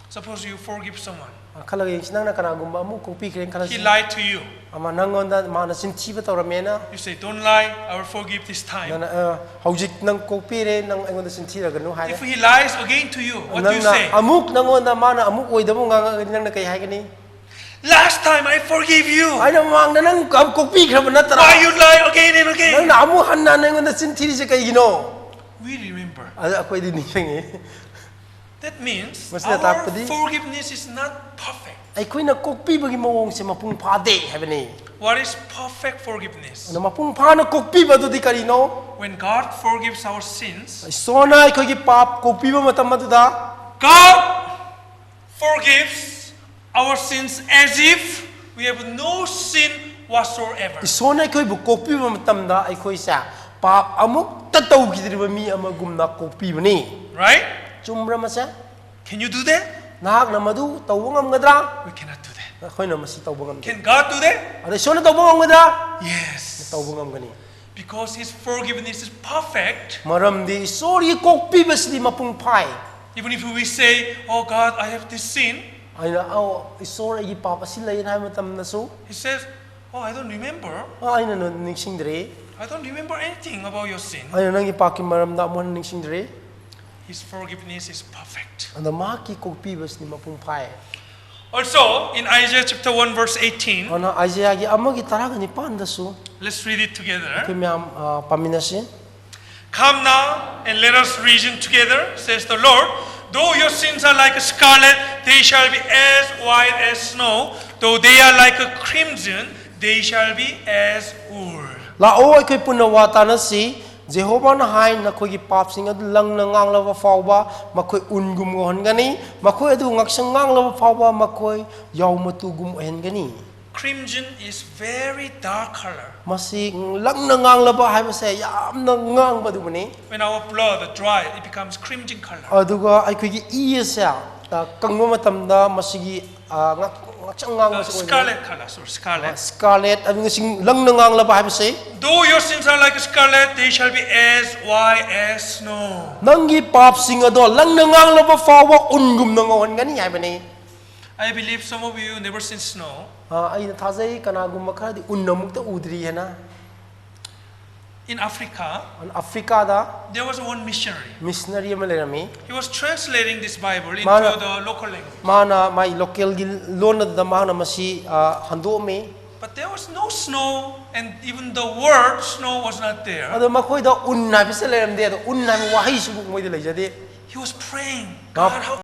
Suppose you forgive someone. ꯈꯜꯂꯒ ꯌꯦꯡꯁꯤ, ꯅꯪꯅ ꯀꯅꯥꯒꯨꯝꯕ ꯑꯃꯨꯛ ꯀꯣꯛꯄꯤꯈ꯭ꯔꯦꯅ ꯈꯜꯂꯁꯤ꯫ He lied to you. ꯑꯃ ꯅꯉꯣꯟꯗ ꯃꯥꯅ ꯆꯤꯟꯊꯤꯕ ꯇꯧꯔꯝꯃꯦꯅ꯫ You say, "Don't lie, I will forgive this time." ꯅꯪꯅ ꯑ, "ꯍꯧꯖꯤꯛ ꯅꯪ ꯀꯣꯛꯄꯤꯔꯦ, ꯅꯪ ꯑꯩꯉꯣꯟꯗ ꯆꯤꯟꯊꯤꯔꯒꯅꯨ" ꯍꯥꯏꯔꯦ꯫ If he lies again to you, what do you ꯅꯪꯅ say? ꯑꯃꯨꯛ ꯅꯉꯣꯟꯗ ꯃꯥꯅ ꯑꯃꯨꯛ ꯑꯣꯏꯗꯕ ꯉꯥꯡꯉꯛꯑꯒꯗꯤ ꯅꯪꯅ ꯀꯩ ꯍꯥꯏꯒꯅꯤ? "Last time I forgive you. "ꯑꯩꯅ ꯃꯃꯥꯡꯗ ꯅꯪ ꯀ- ꯀꯣꯛꯄꯤꯈ꯭ꯔꯕ ꯅꯠꯇ꯭ꯔꯥ? Why you lie again and again?" ꯅꯪꯅ ꯑꯃꯨꯛ ꯍꯟꯅ ꯍꯟꯅ ꯑꯩꯉꯣꯟꯗ ꯆꯤꯟꯊꯤꯔꯤꯁꯦ ꯀꯩꯒꯤꯅꯣ?" We remember. ꯑꯗ ꯑꯩꯈꯣꯏꯗꯤ ꯅꯤꯡꯁꯤꯡꯉꯤ꯫ That means ꯃꯁꯤꯅ our ꯇꯥꯛꯄꯗꯤ forgiveness is not perfect. ꯑꯩꯈꯣꯏꯅ ꯀꯣꯛꯄꯤꯕꯒꯤ ꯃꯑꯣꯡꯁꯦ ꯃꯄꯨꯡ ꯐꯥꯗꯦ ꯍꯥꯏꯕꯅꯤ꯫ What is perfect forgiveness? ꯑꯗꯣ ꯃꯄꯨꯡ ꯐꯥꯅ ꯀꯣꯛꯄꯤꯕ ꯑꯗꯨꯗꯤ ꯀꯔꯤꯅꯣ? When God forgives our sins, ꯏꯁꯣꯔꯅ ꯑꯩꯈꯣꯏꯒꯤ ꯄꯥꯞ ꯀꯣꯛꯄꯤꯕ ꯃꯇꯝ ꯑꯗꯨꯗ God forgives our sins as if we have no sin whatsoever. ꯏꯁꯣꯔꯅ ꯑꯩꯈꯣꯏꯕꯨ ꯀꯣꯛꯄꯤꯕ ꯃꯇꯝꯗ ꯑꯩꯈꯣꯏꯁꯦ ꯄꯥꯞ ꯑꯃꯨꯛꯇ ꯇꯧꯈꯤꯗ꯭ꯔꯤꯕ ꯃꯤ ꯑꯃꯒꯨꯝꯅ ꯀꯣꯛꯄꯤꯕꯅꯤ꯫ Right? ꯆꯨꯝꯕ꯭ꯔꯥ ꯃꯁꯦ? Can you do that? ꯅꯍꯥꯛꯅ ꯃꯗꯨ ꯇꯧꯕ ꯉꯝꯒꯗ꯭ꯔꯥ? We cannot do that. ꯑꯩꯈꯣꯏꯅ ꯃꯁꯤ ꯇꯧꯕ ꯉꯝꯗꯦ꯫ Can God do that? ꯑꯗ ꯏꯁꯣꯔꯅ ꯇꯧꯕ ꯉꯝꯒꯗ꯭ꯔꯥ? Yes. ꯇꯧꯕ ꯉꯝꯒꯅꯤ꯫ Because His forgiveness is perfect, ꯃꯔꯝꯗꯤ ꯏꯁꯣꯔꯒꯤ ꯀꯣꯛꯄꯤꯕꯁꯤꯗꯤ ꯃꯄꯨꯡ ꯐꯥꯏ꯫ even if we say, "Oh God, I have this sin," ꯑꯩꯅ, "ꯑꯧ, ꯏꯁꯣꯔ, ꯑꯩꯒꯤ ꯄꯥꯞ ꯑꯁꯤ ꯂꯩꯌꯦꯅ" ꯍꯥꯏꯕ ꯃꯇꯝꯗꯁꯨ, He says, "Oh, I don't remember." "ꯑ, ꯑꯩꯅ ꯅ- ꯅꯤꯡꯁꯤꯡꯗ꯭ꯔꯦ꯫ "I don't remember anything about your sin." ꯑꯩꯅ ꯅꯪꯒꯤ ꯄꯥꯞꯀꯤ ꯃꯔꯝꯗ ꯑꯃꯨꯛ ꯍꯟꯅ ꯅꯤꯡꯁꯤꯡꯗ꯭ꯔꯦ"꯫ His forgiveness is perfect. ꯑꯗ ꯃꯍꯥꯛꯀꯤ ꯀꯣꯛꯄꯤꯕꯁꯤꯗꯤ ꯃꯄꯨꯡ ꯐꯥꯏ꯫ Also, in Isaiah chapter one, verse eighteen, ꯑꯗꯨꯅ ꯑꯥꯏꯖꯌꯥꯒꯤ ꯑꯃꯒꯤ ꯇꯔꯥꯒ ꯅꯤꯄꯥꯟꯗꯁꯨ let's read it together. ꯑꯩꯈꯣꯏ ꯃꯌꯥꯝ ꯑ, ꯄꯥꯃꯤꯟꯅꯁꯤ꯫ "Come now and let us reason together, says the Lord. Though your sins are like scarlet, they shall be as white as snow. Though they are like a crimson, they shall be as wool." "ꯂꯥꯛꯑꯣ, ꯑꯩꯈꯣꯏ ꯄꯨꯟꯅ ꯋꯥ ꯇꯥꯅꯁꯤ꯫ ꯖꯦꯍꯣꯚꯥꯅ ꯍꯥꯏ, ꯅꯈꯣꯏꯒꯤ ꯄꯥꯞꯁꯤꯡ ꯑꯗꯨ ꯂꯪꯅ ꯉꯥꯡꯂꯕ ꯐꯥꯎꯕ ꯃꯈꯣꯏ ꯎꯟꯒꯨꯝ ꯉꯧꯍꯟꯒꯅꯤ, ꯃꯈꯣꯏ ꯑꯗꯨ ꯉꯥꯛꯁꯪ ꯉꯥꯡꯂꯕ ꯐꯥꯎꯕ ꯃꯈꯣꯏ ꯌꯥꯎ ꯃꯇꯨꯒꯨꯝ ꯑꯣꯏꯍꯟꯒꯅꯤ"꯫ Crimson is very dark color. ꯃꯁꯤ ꯂꯪꯅ ꯉꯥꯡꯂꯕ ꯍꯥꯏꯕꯁꯦ ꯌꯥꯝꯅ ꯉꯥꯡꯕ ꯑꯗꯨꯕꯨꯅꯤ꯫ When our blood dry, it becomes crimson color. ꯑꯗꯨꯒ ꯑꯩꯈꯣꯏꯒꯤ ꯏ ꯑꯁꯦ, ꯑ, ꯀꯪꯕ ꯃꯇꯝꯗ ꯃꯁꯤꯒꯤ, ꯑ, ꯉꯥꯛ-, ꯉꯥꯛꯁꯪ Uh, ꯉꯥꯡꯕꯁꯤ ꯑꯣꯏꯅ scarlet color, sorry, scarlet. ꯁ꯭ꯀꯥꯔꯂꯦꯠ, ꯑꯗꯨꯒ ꯁꯤ ꯂꯪꯅ ꯉꯥꯡꯂꯕ ꯍꯥꯏꯕꯁꯦ, "Though your sins are like scarlet, they shall be as white as snow." "ꯅꯪꯒꯤ ꯄꯥꯞꯁꯤꯡ ꯑꯗꯣ ꯂꯪꯅ ꯉꯥꯡꯂꯕ ꯐꯥꯎꯕ ꯎꯟꯒꯨꯝꯅ ꯉꯧꯍꯟꯒꯅꯤ" ꯍꯥꯏꯕꯅꯤ꯫ I believe some of you never seen snow. ꯑ, ꯑꯩꯅ ꯊꯥꯖꯩ ꯀꯅꯥꯒꯨꯝꯕ ꯈꯔꯗꯤ ꯎꯟ ꯑꯃꯨꯛꯇ ꯎꯗ꯭ꯔꯤ ꯍꯥꯏꯅ. In Africa, ꯑꯐ꯭ꯔꯤꯀꯥꯗ there was one missionary. ꯃꯤꯁꯅꯔꯤ ꯑꯃ ꯂꯩꯔꯝꯃꯤ. He was translating this Bible into ꯃꯥꯅ- the local language. ꯃꯥꯅ ꯃꯥꯒꯤ ꯂꯣꯀꯦꯜꯒꯤ ꯂꯣꯟ ꯑꯗꯨꯗ ꯃꯥꯅ ꯃꯁꯤ ꯑ, ꯍꯟꯗꯣꯛꯑꯝꯃꯤ. But there was no snow, and even the word snow was not there. ꯑꯗꯣ ꯃꯈꯣꯏꯗ ꯎꯟ ꯍꯥꯏꯕꯁꯦ ꯂꯩꯔꯝꯗꯦ. ꯑꯗꯣ ꯎꯟ ꯍꯥꯏꯕ ꯋꯥꯍꯩꯁꯤꯕꯨ ꯃꯣꯏꯗ ꯂꯩꯖꯗꯦ. He was praying, God- God, how